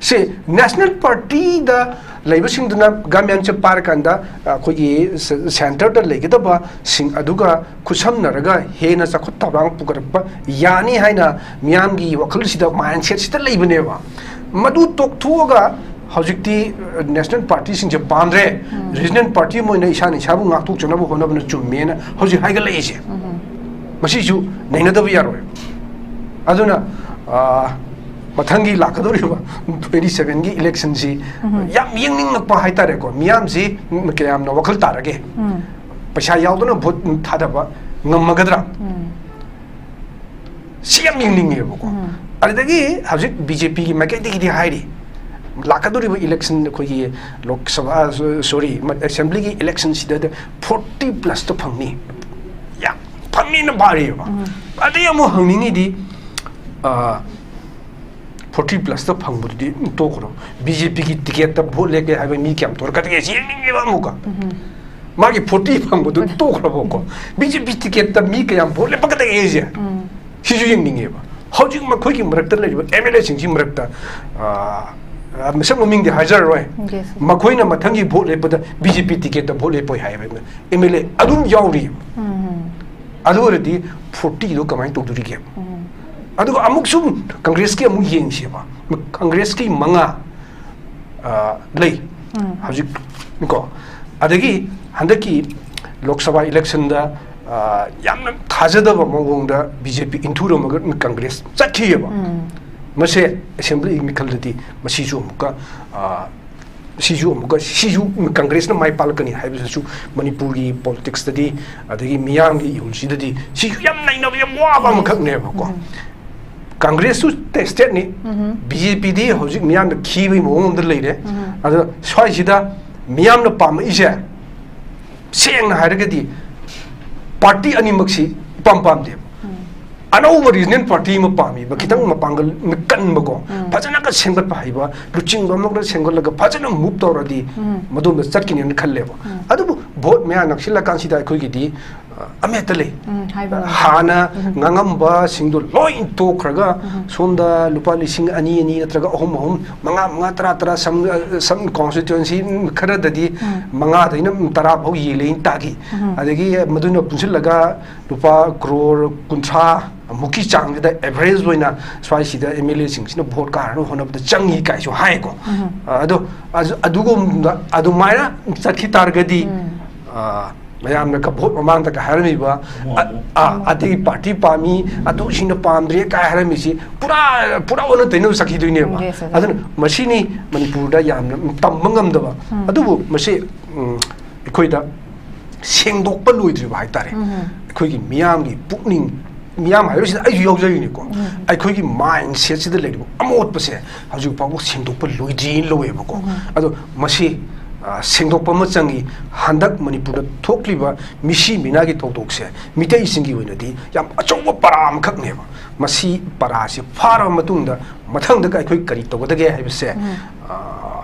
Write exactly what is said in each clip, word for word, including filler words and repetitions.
ꯁꯤ ꯅꯦꯁꯅꯦꯜ ꯄꯥꯔꯇꯤꯗ ꯂꯩꯕꯁꯤꯡꯗꯨꯅ ꯒꯃꯦꯟꯁꯦ ꯄꯥꯏꯔꯀꯥꯟꯗ ꯑꯩꯈꯣꯏꯒꯤ ꯁꯦꯟꯇꯔꯗ ꯂꯩꯒꯗꯕꯁꯤꯡ ꯑꯗꯨꯒ ꯈꯨꯠꯁꯝꯅꯔꯒ ꯍꯦꯟꯅ ꯆꯥꯎꯈꯠ ꯊꯧꯔꯥꯡ ꯄꯨꯈꯠꯂꯛꯄ ꯌꯥꯅꯤ ꯍꯥꯏꯅ ꯃꯤꯌꯥꯝꯒꯤ ꯋꯥꯈꯜꯁꯤꯗ, ꯃꯥꯏꯟꯁꯦꯠꯁꯤꯗ ꯂꯩꯕꯅꯦꯕ꯫ ꯃꯗꯨ ꯇꯣꯛꯊꯣꯛꯑꯒ ꯍꯧꯖꯤꯛꯇꯤ ꯅꯦꯁꯅꯦꯜ ꯄꯥꯔꯇꯤꯁꯤꯡꯁꯦ ꯄꯥꯝꯗ꯭ꯔꯦ, ꯔꯤꯖꯅꯦꯜ ꯄꯥꯔꯇꯤ ꯑꯃ ꯑꯣꯏꯅ ꯏꯁꯥꯅ ꯏꯁꯥꯕꯨ ꯉꯥꯛꯊꯣꯛꯆꯅꯕ ꯍꯣꯠꯅꯕꯅ ꯆꯨꯝꯃꯦꯅ ꯍꯧꯖꯤꯛ ꯍꯥꯏꯒꯠꯂꯛꯏꯁꯦ꯫ ꯃꯁꯤꯁꯨ ꯅꯩꯅꯗꯕ ꯌꯥꯔꯣꯏ꯫ ꯑꯗꯨꯅ, ꯑ, ꯃꯊꯪꯒꯤ ꯂꯥꯛꯀꯗꯧꯔꯤꯕ ꯇ꯭ꯋꯦꯟꯇꯤ ꯁꯚꯦꯟꯒꯤ ꯏꯂꯦꯛꯁꯟꯁꯤ ꯌꯥꯝ ꯌꯦꯡꯅꯤꯡꯉꯛꯄ ꯍꯥꯏꯇꯥꯔꯦꯀꯣ꯫ ꯃꯤꯌꯥꯝꯁꯤ ꯀꯌꯥꯝꯅ ꯋꯥꯈꯜ ꯇꯥꯔꯒꯦ? ꯄꯩꯁꯥ ꯌꯥꯎꯗꯅ ꯚꯣꯠ ꯊꯥꯗꯕ ꯉꯝꯃꯒꯗ꯭ꯔꯥ? ꯁꯤ ꯌꯥꯝ ꯌꯦꯡꯅꯤꯡꯉꯦꯕꯀꯣ꯫ ꯑꯗꯨꯗꯒꯤ ꯍꯧꯖꯤꯛ ꯕꯤ ꯖꯦ ꯄꯤꯒꯤ ꯃꯥꯏꯀꯩꯗꯒꯤꯗꯤ ꯍꯥꯏꯔꯤ, ꯂꯥꯛꯀꯗꯧꯔꯤꯕ ꯏꯂꯦꯛꯁꯟ, ꯑꯩꯈꯣꯏꯒꯤ ꯂꯣꯛ ꯁꯚꯥ, ꯁꯣꯔꯤ, ꯑꯦꯁꯦꯝꯕ꯭ꯂꯤꯒꯤ ꯏꯂꯦꯛꯁꯟꯁꯤꯗ ꯐꯣꯔꯇꯤ ꯄ꯭ꯂꯁꯇ ꯐꯪꯅꯤ, ꯌꯥꯝ ꯐꯪꯅꯤꯅ ꯄꯥꯔꯤꯑꯕ꯫ ꯑꯗꯩ ꯑꯃꯨꯛ ꯍꯪꯅꯤꯡꯉꯤꯗꯤ, ꯐꯣꯔꯇꯤ ꯄ꯭ꯂꯁꯇ ꯐꯪꯕꯗꯨꯗꯤ ꯇꯣꯛꯈ꯭ꯔꯣ, ꯕꯤ ꯖꯦ ꯄꯤꯒꯤ ꯇꯤꯀꯦꯠꯇ ꯚꯣꯠ ꯂꯦꯞꯀꯦ ꯍꯥꯏꯕ ꯃꯤ ꯀꯌꯥꯝ ꯊꯣꯔꯛꯀꯗꯒꯦ ꯁꯤ ꯌꯦꯡꯅꯤꯡꯉꯦꯕ ꯑꯃꯨꯛꯀ꯫ ꯃꯥꯒꯤ ꯐꯣꯔꯇꯤ ꯐꯪꯕꯗꯨ ꯇꯣꯛꯈ꯭ꯔꯕꯀꯣ, ꯕꯤ ꯖꯦ ꯄꯤ ꯇꯤꯀꯦꯠꯇ ꯃꯤ ꯀꯌꯥꯝ ꯚꯣꯠ ꯂꯦꯞꯄꯛꯀꯗꯒꯦ ꯁꯤꯁꯦ? ꯁꯤꯁꯨ ꯌꯦꯡꯅꯤꯡꯉꯦꯕ꯫ ꯍꯧꯖꯤꯛ ꯃꯈꯣꯏꯒꯤ ꯃꯔꯛꯇ ꯂꯩꯔꯤꯕ ꯑꯦꯝ ꯑꯦꯜ ꯑꯦꯁꯤꯡꯁꯤ ꯃꯔꯛꯇ, ꯑ, ꯑ, ꯃꯁꯛ ꯃꯃꯤꯡꯗꯤ ꯍꯥꯏꯖꯔꯔꯣꯏ, ꯃꯈꯣꯏꯅ ꯃꯊꯪꯒꯤ ꯚꯣꯠ ꯂꯦꯞꯄꯗ ꯕꯤ ꯖꯦ ꯄꯤ ꯇꯤꯀꯦꯠꯇ ꯚꯣꯠ ꯂꯦꯞꯄꯣꯏ ꯍꯥꯏꯕ ꯑꯦꯝ ꯑꯦꯜ ꯑꯦ ꯑꯗꯨꯝ ꯌꯥꯎꯔꯤ꯫ ꯑꯗꯨ ꯑꯣꯏꯔꯗꯤ ꯐꯣꯔꯇꯤꯗꯣ ꯀꯃꯥꯏꯅ ꯇꯧꯗꯣꯔꯤꯒꯦ? ꯑꯗꯨꯒ ꯑꯃꯨꯛ ꯁꯨꯝ ꯀꯪꯒ꯭ꯔꯦꯁꯀꯤ ꯑꯃꯨꯛ ꯌꯦꯡꯁꯦꯕ꯫ ꯀꯪꯒ꯭ꯔꯦꯁꯀꯤ ꯃꯉꯥ, ꯑ, ꯂꯩ ꯍꯧꯖꯤꯛ, ꯀꯣ꯫ ꯑꯗꯒꯤ ꯍꯟꯗꯛꯀꯤ ꯂꯣꯛ ꯁꯚꯥ ꯏꯂꯦꯛꯁꯟꯗ, ꯑ, ꯌꯥꯝꯅ ꯊꯥꯖꯗꯕ ꯃꯑꯣꯡꯗ ꯕꯤ ꯖꯦ ꯄꯤ ꯏꯟꯊꯨꯔꯝꯃꯒ ꯀꯪꯒ꯭ꯔꯦꯁ ꯆꯠꯈꯤꯑꯕ꯫ ꯃꯁꯦ ꯑꯦꯁꯦꯝꯕ꯭ꯂꯤꯒꯤ ꯃꯤꯈꯜꯗꯗꯤ ꯃꯁꯤꯁꯨ ꯑꯃꯨꯛꯀ, ꯑ, ꯁꯤꯁꯨ ꯑꯃꯨꯛꯀ, ꯁꯤꯁꯨ ꯀꯪꯒ꯭ꯔꯦꯁꯅ ꯃꯥꯏ ꯄꯥꯛꯂꯛꯀꯅꯤ ꯍꯥꯏꯕꯁꯤꯁꯨ ꯃꯅꯤꯄꯨꯔꯒꯤ ꯄꯣꯂꯤꯇꯤꯛꯁꯇꯗꯤ, ꯑꯗꯒꯤ ꯃꯤꯌꯥꯝꯒꯤ ꯏꯍꯨꯜꯁꯤꯗꯗꯤ ꯁꯤꯁꯨ ꯌꯥꯝ ꯅꯩꯅꯕ ꯌꯥꯝ ꯋꯥꯕ ꯑꯃꯈꯛꯅꯦꯕꯀꯣ꯫ ꯀꯪꯒ꯭ꯔꯦꯁꯁꯨ ꯇꯦꯁꯇꯦꯠꯅꯤ, ꯕꯤ ꯖꯦ ꯄꯤꯗꯤ ꯍꯧꯖꯤꯛ ꯃꯤꯌꯥꯝꯅ ꯈꯤꯕꯒꯤ ꯃꯑꯣꯡ ꯑꯃꯗ ꯂꯩꯔꯦ꯫ ꯑꯗꯣ ꯁ꯭ꯋꯥꯏꯁꯤꯗ ꯃꯤꯌꯥꯝꯅ ꯄꯥꯝꯃꯛꯏꯁꯦ, ꯁꯦꯡꯅ ꯍꯥꯏꯔꯒꯗꯤ, ꯄꯥꯔꯇꯤ ꯑꯅꯤꯃꯛꯁꯤ ꯏꯄꯥꯝ ꯄꯥꯝꯗꯦꯕ꯫ ꯑꯅꯧꯕ ꯔꯤꯖꯅꯦꯜ ꯄꯥꯔꯇꯤ ꯑꯃ ꯄꯥꯝꯃꯤꯕ, ꯈꯤꯇꯪ ꯃꯄꯥꯡꯒꯜ ꯀꯟꯕꯀꯣ, ꯐꯖꯅꯒ ꯁꯦꯝꯒꯠꯄ ꯍꯩꯕ, ꯂꯨꯆꯤꯡꯕ ꯑꯃꯒ ꯁꯦꯝꯒꯠꯂꯒ ꯐꯖꯅ ꯃꯨꯚ ꯇꯧꯔꯗꯤ ꯃꯗꯣꯝꯗ ꯆꯠꯈꯤꯅꯦꯅ ꯈꯜꯂꯦꯕ꯫ ꯑꯗꯨꯕꯨ ꯚꯣꯠ ꯃꯌꯥ ꯅꯛꯁꯤꯜꯂꯀꯥꯟꯁꯤꯗ ꯑꯩꯈꯣꯏꯒꯤꯗꯤ ꯑꯃꯍꯦꯛꯇ ꯂꯩ꯫ ꯎꯝ, ꯍꯥꯏꯕ ꯉꯝꯗꯦ꯫ ꯍꯥꯟꯅ ꯉꯥꯡꯉꯝꯕꯁꯤꯡꯗꯣ ꯂꯣꯏ ꯇꯣꯛꯈ꯭ꯔꯒ ꯁꯣꯝꯗ ꯂꯨꯄꯥ ꯂꯤꯁꯤꯡ ꯑꯅꯤ, ꯑꯅꯤ ꯅꯠꯇ꯭ꯔꯒ ꯑꯍꯨꯝ, ꯑꯍꯨꯝ, ꯃꯉꯥ, ꯃꯉꯥ, ꯇꯔꯥ, ꯇꯔꯥ, some, uh, some constituency ꯈꯔꯗꯗꯤ ꯃꯉꯥꯗꯩꯅ ꯇꯔꯥ ꯐꯥꯎ ꯌꯦꯜꯂꯦꯅ ꯇꯥꯈꯤ꯫ ꯑꯗꯒꯤ ꯃꯗꯨꯅ ꯄꯨꯟꯁꯤꯜꯂꯒ ꯂꯨꯄꯥ ꯀ꯭ꯔꯣꯔ ꯀꯨꯟꯊ꯭ꯔꯥ ꯃꯨꯛꯀꯤ ꯆꯥꯡꯁꯤꯗ average ꯑꯣꯏꯅ ꯁ꯭ꯋꯥꯏꯁꯤꯗ M L A ꯁꯤꯡꯁꯤꯅ ꯚꯣꯠ ꯀꯥꯔꯅꯕ ꯍꯣꯠꯅꯕꯗ ꯆꯪꯉꯤ ꯀꯥꯏꯁꯨ ꯍꯥꯏꯀꯣ꯫ ꯑ, ꯑꯗꯣ ꯑꯁ-, ꯑꯗꯨꯒꯨꯝꯕ ꯑꯗꯨꯃꯥꯏꯅ ꯆꯠꯈꯤ ꯇꯥꯔꯒꯗꯤ, ꯑ, ꯃꯌꯥꯝꯅ ꯀ-, ꯚꯣꯠ ꯃꯃꯥꯡꯗ ꯀ ꯍꯥꯏꯔꯝꯃꯤꯕ, ꯑ, ꯑ, ꯑꯇꯩ ꯄꯥꯔꯇꯤ ꯄꯥꯝꯃꯤ, ꯑꯗꯨꯁꯤꯡꯅ ꯄꯥꯝꯗ꯭ꯔꯦ ꯀꯥꯏ ꯍꯥꯏꯔꯝꯃꯤꯁꯤ ꯄꯨꯔꯥ, ꯄꯨꯔꯥ ꯑꯣꯟꯅ ꯇꯩꯅꯕ ꯆꯠꯈꯤꯗꯣꯏꯅꯦꯕ꯫ Yes, sir. ꯑꯗꯨꯅ ꯃꯁꯤꯅꯤ ꯃꯅꯤꯄꯨꯔꯗ ꯌꯥꯝꯅ ꯇꯝꯕ ꯉꯝꯗꯕ꯫ ꯑꯗꯨꯕꯨ ꯃꯁꯤ, ꯎꯝ, ꯑꯩꯈꯣꯏꯗ ꯁꯦꯡꯗꯣꯛꯄ ꯂꯣꯏꯗ꯭ꯔꯤꯕ ꯍꯥꯏꯇꯥꯔꯦ꯫ ꯑꯩꯈꯣꯏꯒꯤ ꯃꯤꯌꯥꯝꯒꯤ ꯄꯨꯛꯅꯤꯡ, ꯃꯤꯌꯥꯝ ꯍꯥꯏꯕꯁꯤꯗ ꯑꯩꯁꯨ ꯌꯥꯎꯖꯔꯤꯅꯤꯀꯣ꯫ ꯑꯩꯈꯣꯏꯒꯤ mindset ꯁꯤꯗ ꯂꯩꯔꯤꯕ ꯑꯃꯣꯠꯄꯁꯦ ꯍꯧꯖꯤꯛ ꯐꯥꯎꯕ ꯁꯦꯡꯗꯣꯛꯄ ꯂꯣꯏꯗ꯭ꯔꯤꯅ ꯂꯧꯋꯦꯕꯀꯣ꯫ ꯑꯗꯣ ꯃꯁꯤ, ꯑ, ꯁꯦꯡꯗꯣꯛꯄ ꯑꯃ ꯆꯪꯉꯤ꯫ ꯍꯟꯗꯛ ꯃꯅꯤꯄꯨꯔꯗ ꯊꯣꯛꯂꯤꯕ ꯃꯤꯁꯤ ꯃꯤꯅꯥꯒꯤ ꯊꯧꯗꯣꯛꯁꯦ ꯃꯤꯇꯩꯁꯤꯡꯒꯤ ꯑꯣꯏꯅꯗꯤ ꯌꯥꯝ ꯑꯆꯧꯕ ꯄꯔꯥ ꯑꯃꯈꯛꯅꯦꯕ꯫ ꯃꯁꯤ ꯄꯔꯥꯁꯤ ꯐꯥꯔꯕ ꯃꯇꯨꯡꯗ ꯃꯊꯪꯗ ꯑꯩꯈꯣꯏ ꯀꯔꯤ ꯇꯧꯒꯗꯒꯦ ꯍꯥꯏꯕꯁꯦ, ꯑ,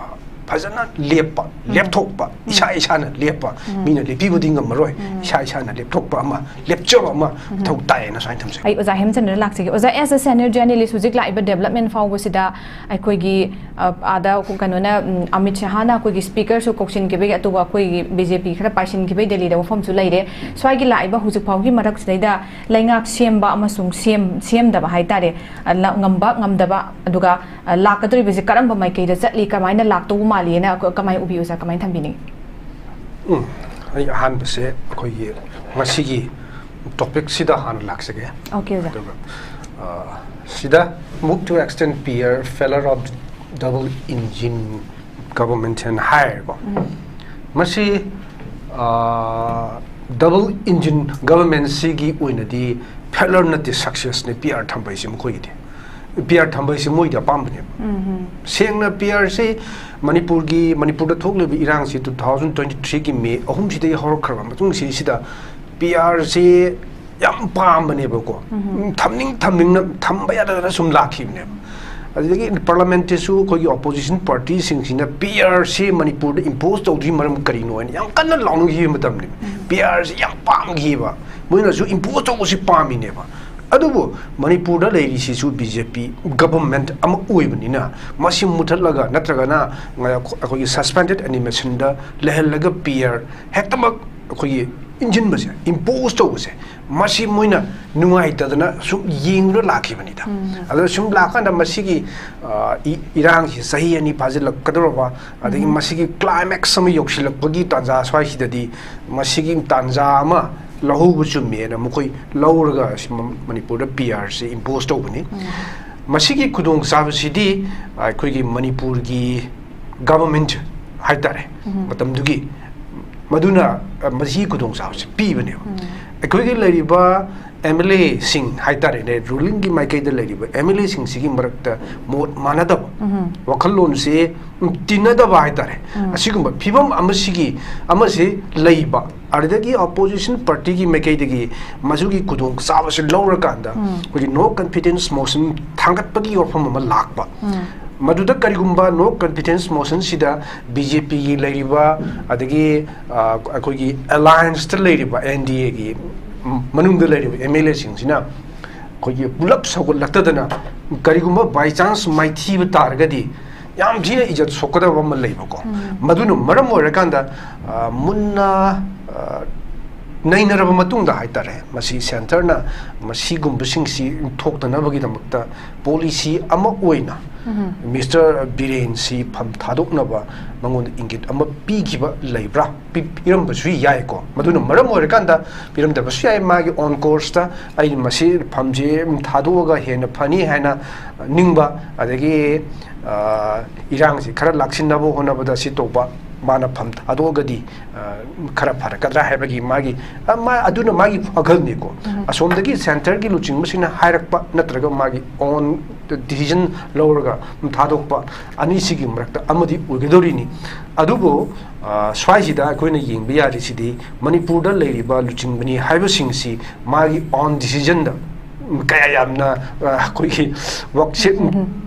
ꯐꯖꯅ ꯂꯦꯞꯄ, ꯂꯦꯞꯊꯣꯛꯄ, ꯏꯁꯥ ꯏꯁꯥꯅ ꯂꯦꯞꯄ, ꯃꯤꯅ ꯂꯦꯞꯄꯤꯕꯗꯤ ꯉꯝꯃꯔꯣꯏ, ꯏꯁꯥ ꯏꯁꯥꯅ ꯂꯦꯞꯊꯣꯛꯄ ꯑꯃ, ꯂꯦꯞꯆꯕ ꯑꯃ ꯃꯊꯧ ꯇꯥꯏꯌꯦꯅ ꯁꯨꯃꯥꯏꯅ ꯊꯝꯖꯩ꯫ ꯑꯩ ꯑꯣꯖꯥ ꯍꯦꯝꯆꯟꯗ꯭ꯔ ꯂꯥꯛꯆꯒꯦ꯫ ꯑꯣꯖꯥ, as a senior journalist, ꯍꯧꯖꯤꯛ ꯂꯥꯛꯏꯕ development ꯐꯥꯎꯕꯁꯤꯗ ꯑꯩꯈꯣꯏꯒꯤ, ꯑ, ꯑꯥꯗ ꯀꯩꯅꯣꯅ, ꯎꯝ, ꯑꯃꯤꯠ ꯁꯍꯥꯅ ꯑꯩꯈꯣꯏꯒꯤ speaker ꯁꯨ ꯀꯧꯁꯤꯟꯈꯤꯕꯒꯤ, ꯑꯗꯨꯒ ꯑꯩꯈꯣꯏꯒꯤ B J P ꯈꯔ ꯄꯥꯏꯁꯤꯟꯈꯤꯕꯒꯤ ꯗꯦꯜꯂꯤꯗ ꯋꯥꯐꯝꯁꯨ ꯂꯩꯔꯦ꯫ ꯁ꯭ꯋꯥꯏꯒꯤ ꯂꯥꯛꯏꯕ ꯍꯧꯖꯤꯛ ꯐꯥꯎꯒꯤ ꯃꯔꯛꯁꯤꯗꯩꯗ ꯂꯩꯉꯥꯛ ꯁꯦꯝꯕ ꯑꯃꯁꯨꯡ ꯁꯦꯝ-, ꯁꯦꯝꯗꯕ ꯍꯥꯏꯇꯥꯔꯦ, ꯑ, ꯂ-, ꯉꯝꯕ ꯉꯝꯗꯕ, ꯑꯗꯨꯒ, ꯑ, ꯂꯥꯛꯀꯗꯧꯔꯤꯕꯁꯤ ꯀꯔꯝꯕ ꯃꯥꯏꯀꯩꯗ ꯆꯠꯂꯤ, ꯀꯃꯥꯏꯅ ꯂꯥꯛꯇꯧꯕ ꯃꯥꯜꯂꯤꯅ ꯀ-, ꯀꯃꯥꯏꯅ ꯎꯕꯤ ꯑꯣꯖꯥ? ꯀꯃꯥꯏꯅ ꯊꯝꯕꯤꯅꯤꯡꯉꯤ? ꯎꯝ, ꯑꯩ ꯑꯍꯥꯟꯕꯁꯦ ꯑꯩꯈꯣꯏꯒꯤ ꯉꯁꯤꯒꯤ topic ꯁꯤꯗ ꯍꯥꯟꯅ ꯂꯥꯛꯆꯒꯦ꯫ Okay, ꯑꯣꯖꯥ꯫ ꯑꯗꯨꯒ, ꯑ, ꯁꯤꯗ move to extend P R failure of double engine government ꯍꯥꯏꯅ ꯍꯥꯏꯔꯦꯀꯣ꯫ ꯃꯁꯤ, ꯑ, double engine government ꯁꯤꯒꯤ ꯑꯣꯏꯅꯗꯤ failure ꯅꯠꯇꯦ, success ꯅꯦ P R ꯊꯝꯕꯩꯁꯦ ꯃꯈꯣꯏꯒꯤꯗꯤ꯫ P R ꯊꯝꯕꯩꯁꯦ ꯃꯣꯏꯒꯤ ꯑꯄꯥꯝꯕꯅꯦꯕ꯫ ꯁꯦꯡꯅ P R ꯁꯤ ꯃꯅꯤꯄꯨꯔꯒꯤ, ꯃꯅꯤꯄꯨꯔꯗ ꯊꯣꯛꯂꯤꯕ ꯏꯔꯥꯡꯁꯤ two thousand twenty three ꯒꯤ May ꯑꯍꯨꯝꯁꯤꯗꯒꯤ ꯍꯧꯔꯛꯈ꯭ꯔꯕ ꯃꯇꯨꯡꯁꯤꯗꯩꯁꯤꯗ P R ꯁꯤ ꯌꯥꯝ ꯄꯥꯝꯕꯅꯦꯕꯀꯣ꯫ ꯎꯝ, ꯊꯝꯅꯤꯡ ꯊꯝꯅꯤꯡꯅ ꯊꯝꯕ ꯌꯥꯗꯗꯅ ꯁꯨꯝ ꯂꯥꯛꯈꯤꯕꯅꯦꯕ꯫ ꯑꯗꯨꯗꯒꯤ parliament ꯇꯁꯨ ꯑꯩꯈꯣꯏꯒꯤ opposition party ꯁꯤꯡꯁꯤꯅ P R ꯁꯤ ꯃꯅꯤꯄꯨꯔꯗ impose ꯇꯧꯗ꯭ꯔꯤ ꯃꯔꯝ ꯀꯔꯤꯅꯣ ꯍꯥꯏꯅ ꯌꯥꯝ ꯀꯟꯅ ꯂꯥꯎꯅꯈꯤꯕ ꯃꯇꯝꯅꯦꯕ꯫ ꯄꯤ ꯑꯥꯔꯁꯤ ꯌꯥꯝ ꯄꯥꯝꯈꯤꯕ, ꯃꯣꯏꯅꯁꯨ ꯏꯝꯄꯣꯁ ꯇꯧꯕꯁꯤ ꯄꯥꯝꯃꯤꯅꯦꯕ꯫ ꯑꯗꯨꯕꯨ ꯃꯅꯤꯄꯨꯔꯗ ꯂꯩꯔꯤꯁꯤꯁꯨ ꯕꯤ ꯖꯦ ꯄꯤ ꯒꯕꯔꯃꯦꯟꯠ ꯑꯃ ꯑꯣꯏꯕꯅꯤꯅ, ꯃꯁꯤ ꯃꯨꯊꯠꯂꯒ ꯅꯠꯇ꯭ꯔꯒꯅ ꯑꯩꯈꯣꯏꯒꯤ ꯁꯁꯄꯦꯟꯗꯦꯠ ꯑꯦꯅꯤꯃꯦꯁꯟꯗ ꯂꯩꯍꯜꯂꯒ ꯄꯤ ꯑꯥꯔ ꯍꯦꯛꯇꯃꯛ ꯑꯩꯈꯣꯏꯒꯤ ꯏꯟꯁꯤꯟꯕꯁꯦ, ꯏꯝꯄꯣꯁ ꯇꯧꯕꯁꯦ, ꯃꯁꯤ ꯃꯣꯏꯅ ꯅꯨꯡꯉꯥꯏꯇꯗꯅ ꯁꯨꯝ ꯌꯦꯡꯗꯨꯅ ꯂꯥꯛꯈꯤꯕꯅꯤꯗ꯫ ꯑꯗꯨꯅ ꯁꯨꯝ ꯂꯥꯛꯀꯥꯟꯗ ꯃꯁꯤꯒꯤ, ꯑ, ꯏ-, ꯏꯔꯥꯡꯁꯤ ꯆꯍꯤ ꯑꯅꯤ ꯐꯥꯖꯤꯜꯂꯛꯀꯗꯧꯔꯕ, ꯑꯗꯒꯤ ꯃꯁꯤꯒꯤ ꯀ꯭ꯂꯥꯏꯃꯦꯛꯁ ꯑꯃ ꯌꯧꯁꯤꯜꯂꯛꯄꯒꯤ ꯇꯥꯟꯖꯥ ꯁ꯭ꯋꯥꯏꯁꯤꯗꯗꯤ ꯃꯁꯤꯒꯤ ꯇꯥꯟꯖꯥ ꯑꯃ ꯂꯧꯍꯧꯕ ꯆꯨꯝꯃꯦꯅ ꯃꯈꯣꯏ ꯂꯧꯔꯒ ꯁꯤ ꯃ-, ꯃꯅꯤꯄꯨꯔꯗ ꯄꯤ ꯑꯥꯔꯁꯤ ꯏꯝꯄꯣꯁ ꯇꯧꯕꯅꯤ꯫ ꯃꯁꯤꯒꯤ ꯈꯨꯗꯣꯡꯆꯥꯕꯁꯤꯗꯤ ꯑꯩꯈꯣꯏꯒꯤ ꯃꯅꯤꯄꯨꯔꯒꯤ ꯒꯚꯔꯟꯃꯦꯟꯠ ꯍꯥꯏꯇꯥꯔꯦ, ꯃꯇꯝꯗꯨꯒꯤ, ꯃꯗꯨꯅ, ꯑ, ꯃꯁꯤꯒꯤ ꯈꯨꯗꯣꯡꯆꯥꯕꯁꯤ ꯄꯤꯕꯅꯦꯕ꯫ ꯑꯩꯈꯣꯏꯒꯤ ꯂꯩꯔꯤꯕ ꯑꯦꯝ ꯑꯦꯜ ꯑꯦꯁꯤꯡ ꯍꯥꯏꯇꯥꯔꯦꯅꯦ, ꯔꯨꯂꯤꯡꯒꯤ ꯃꯥꯏꯀꯩꯗ ꯂꯩꯔꯤꯕ ꯑꯦꯝ ꯑꯦꯜ ꯑꯦꯁꯤꯡꯁꯤꯒꯤ ꯃꯔꯛꯇ ꯃꯣꯠ ꯃꯥꯟꯅꯗꯕ, ꯋꯥꯈꯜꯂꯣꯟꯁꯦ, ꯎꯝ, ꯇꯤꯟꯅꯗꯕ ꯍꯥꯏꯇꯥꯔꯦ, ꯑꯁꯤꯒꯨꯝꯕ ꯐꯤꯕꯝ ꯑꯃꯁꯤꯒꯤ, ꯑꯃꯁꯦ ꯂꯩꯕ, ꯑꯗꯨꯗꯒꯤ ꯑꯣꯄꯣꯖꯤꯁꯟ ꯄꯥꯔꯇꯤꯒꯤ ꯃꯥꯏꯀꯩꯗꯒꯤ ꯃꯗꯨꯒꯤ ꯈꯨꯗꯣꯡꯆꯥꯕꯁꯤ ꯂꯧꯔꯀꯥꯟꯗ ꯑꯩꯈꯣꯏꯒꯤ ꯅꯣ ꯀꯟꯐꯤꯗꯦꯟꯁ ꯃꯣꯁꯟ ꯊꯥꯡꯒꯠꯄꯒꯤ ꯋꯥꯐꯝ ꯑꯃ ꯂꯥꯛꯄ꯫ ꯃꯗꯨꯗ ꯀꯔꯤꯒꯨꯝꯕ ꯅꯣ ꯀꯟꯐꯤꯗꯦꯟꯁ ꯃꯣꯁꯟꯁꯤꯗ ꯕꯤ ꯖꯦ ꯄꯤꯒꯤ ꯂꯩꯔꯤꯕ, ꯑꯗꯒꯤ, ꯑ, ꯑꯩꯈꯣꯏꯒꯤ ꯑꯦꯂꯥꯏꯟꯁꯇ ꯂꯩꯔꯤꯕ ꯑꯦꯟ ꯗꯤ ꯑꯦꯒꯤ ꯃꯅꯨꯡꯗ ꯂꯩꯔꯤꯕ ꯑꯦꯝ ꯑꯦꯜ ꯑꯦꯁꯤꯡꯁꯤꯅ ꯑꯩꯈꯣꯏꯒꯤ ꯄꯨꯂꯞ ꯁꯧꯒꯠꯂꯛꯇꯗꯅ, ꯀꯔꯤꯒꯨꯝꯕ ꯕꯥꯏ ꯆꯥꯟꯁ ꯃꯥꯏꯊꯤꯕ ꯇꯥꯔꯒꯗꯤ ꯌꯥꯝ ꯊꯤꯅ ꯏꯖꯠ ꯁꯣꯛꯀꯗꯕ ꯑꯃ ꯂꯩꯕꯀꯣ꯫ ꯃꯗꯨꯅ ꯃꯔꯝ ꯑꯣꯏꯔꯀꯥꯟꯗ, ꯑ, ꯃꯨꯟꯅ, ꯑ, ꯅꯩꯅꯔꯕ ꯃꯇꯨꯡꯗ ꯍꯥꯏꯇꯥꯔꯦ, ꯃꯁꯤ ꯁꯦꯟꯇꯔꯅ ꯃꯁꯤꯒꯨꯝꯕꯁꯤꯡꯁꯤ ꯊꯣꯛꯇꯅꯕꯒꯤꯗꯃꯛꯇ ꯄꯣꯂꯤꯁꯤ ꯑꯃ ꯑꯣꯏꯅ ꯃꯤꯁꯇꯔ ꯕꯤꯔꯦꯟꯁꯤ ꯐꯝ ꯊꯥꯗꯣꯛꯅꯕ ꯃꯉꯣꯟꯗ ꯏꯪꯒꯤꯠ ꯑꯃ ꯄꯤꯈꯤꯕ ꯂꯩꯕ꯭ꯔꯥ? ꯄꯤ-, ꯄꯤꯔꯝꯕꯁꯨ ꯌꯥꯏꯀꯣ꯫ ꯃꯗꯨꯅ ꯃꯔꯝ ꯑꯣꯏꯔꯀꯥꯟꯗ ꯄꯤꯔꯝꯗꯕꯁꯨ ꯌꯥꯏ꯫ ꯃꯥꯒꯤ ꯑꯣꯟ ꯀꯣꯔꯁꯇ ꯑꯩ ꯃꯁꯤ ꯐꯝꯁꯤ ꯊꯥꯗꯣꯛꯑꯒ ꯍꯦꯟꯅ ꯐꯅꯤ ꯍꯥꯏꯅ ꯅꯤꯡꯕ, ꯑꯗꯒꯤ, ꯑ, ꯏꯔꯥꯡꯁꯤ ꯈꯔ ꯂꯥꯛꯁꯤꯟꯅꯕ ꯍꯣꯠꯅꯕꯗ ꯁꯤ ꯇꯧꯕ, ꯃꯥꯅ ꯐꯝ ꯊꯥꯗꯣꯛꯑꯒꯗꯤ, ꯑ, ꯈꯔ ꯐꯔꯛꯀꯗ꯭ꯔꯥ ꯍꯥꯏꯕꯒꯤ ꯃꯥꯒꯤ, ꯑ, ꯃꯥ-, ꯑꯗꯨꯅ ꯃꯥꯒꯤ ꯋꯥꯈꯜꯅꯤꯀꯣ꯫ ꯑꯁꯣꯝꯗꯒꯤ ꯁꯦꯟꯇꯔꯒꯤ ꯂꯨꯆꯤꯡꯕꯁꯤꯡꯅ ꯍꯥꯏꯔꯛꯄ ꯅꯠꯇ꯭ꯔꯒ ꯃꯥꯒꯤ ꯑꯣꯟ ꯗꯤꯁꯤꯖꯟ ꯂꯧꯔꯒ ꯊꯥꯗꯣꯛꯄ, ꯑꯅꯤꯁꯤꯒꯤ ꯃꯔꯛꯇ ꯑꯃꯗꯤ ꯑꯣꯏꯒꯗꯧꯔꯤꯅꯤ꯫ ꯑꯗꯨꯕꯨ, ꯑ, ꯁ꯭ꯋꯥꯏꯁꯤꯗ ꯑꯩꯈꯣꯏꯅ ꯌꯦꯡꯕ ꯌꯥꯔꯤꯁꯤꯗꯤ ꯃꯅꯤꯄꯨꯔꯗ ꯂꯩꯔꯤꯕ ꯂꯨꯆꯤꯡꯕꯅꯤ ꯍꯥꯏꯕꯁꯤꯡꯁꯤ ꯃꯥꯒꯤ ꯑꯣꯟ ꯗꯤꯁꯤꯖꯟꯗ ꯀꯌꯥ ꯌꯥꯝꯅ, ꯑ, ꯑꯩꯈꯣꯏꯒꯤ ꯋꯥꯛꯁꯦꯞ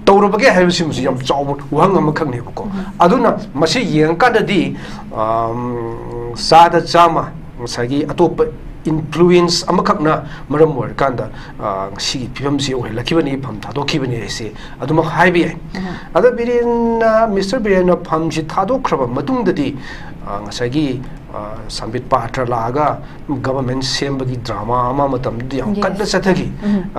ꯇꯧꯔꯕꯒꯦ ꯍꯥꯏꯕꯁꯤꯃꯁꯨ ꯌꯥꯝ ꯆꯥꯎꯕ ꯋꯥꯍꯪ ꯑꯃꯈꯛꯅꯦꯕꯀꯣ꯫ ꯑꯗꯨꯅ ꯃꯁꯤ ꯌꯦꯡꯉꯀꯥꯟꯗꯗꯤ, ꯑꯝ, ꯆꯥꯗ ꯆꯥꯝꯃ ꯉꯁꯥꯏꯒꯤ ꯑꯇꯣꯞꯄ ꯏꯟꯐ꯭ꯂꯨꯌꯦꯟꯁ ꯑꯃꯈꯛꯅ ꯃꯔꯝ ꯑꯣꯏꯔꯀꯥꯟꯗ, ꯑ, ꯉꯁꯤꯒꯤ ꯐꯤꯕꯝꯁꯤ ꯑꯣꯏꯍꯜꯂꯛꯈꯤꯕꯅꯤ, ꯐꯝ ꯊꯥꯗꯣꯛꯈꯤꯕꯅꯤ ꯍꯥꯏꯁꯦ ꯑꯗꯨꯃꯛ ꯍꯥꯏꯕ ꯌꯥꯏ꯫ ꯑꯗ ꯕꯤꯔꯦꯟꯅ, ꯃꯤꯁꯇꯔ ꯕꯤꯔꯦꯟꯅ ꯐꯝꯁꯤ ꯊꯥꯗꯣꯛꯈ꯭ꯔꯕ ꯃꯇꯨꯡꯗꯗꯤ, ꯑ, ꯉꯁꯥꯏꯒꯤ, ꯑ, ꯁꯝꯕꯤꯠ ꯄꯥꯇ꯭ꯔ ꯂꯥꯛꯑꯒ ꯒꯚꯔꯟꯃꯦꯟ ꯁꯦꯝꯕꯒꯤ ꯗ꯭ꯔꯃꯥ ꯑꯃ ꯃꯇꯝꯗꯨꯗ ꯌꯥꯝ Yes. ꯀꯟꯅ ꯆꯠꯊꯈꯤ꯫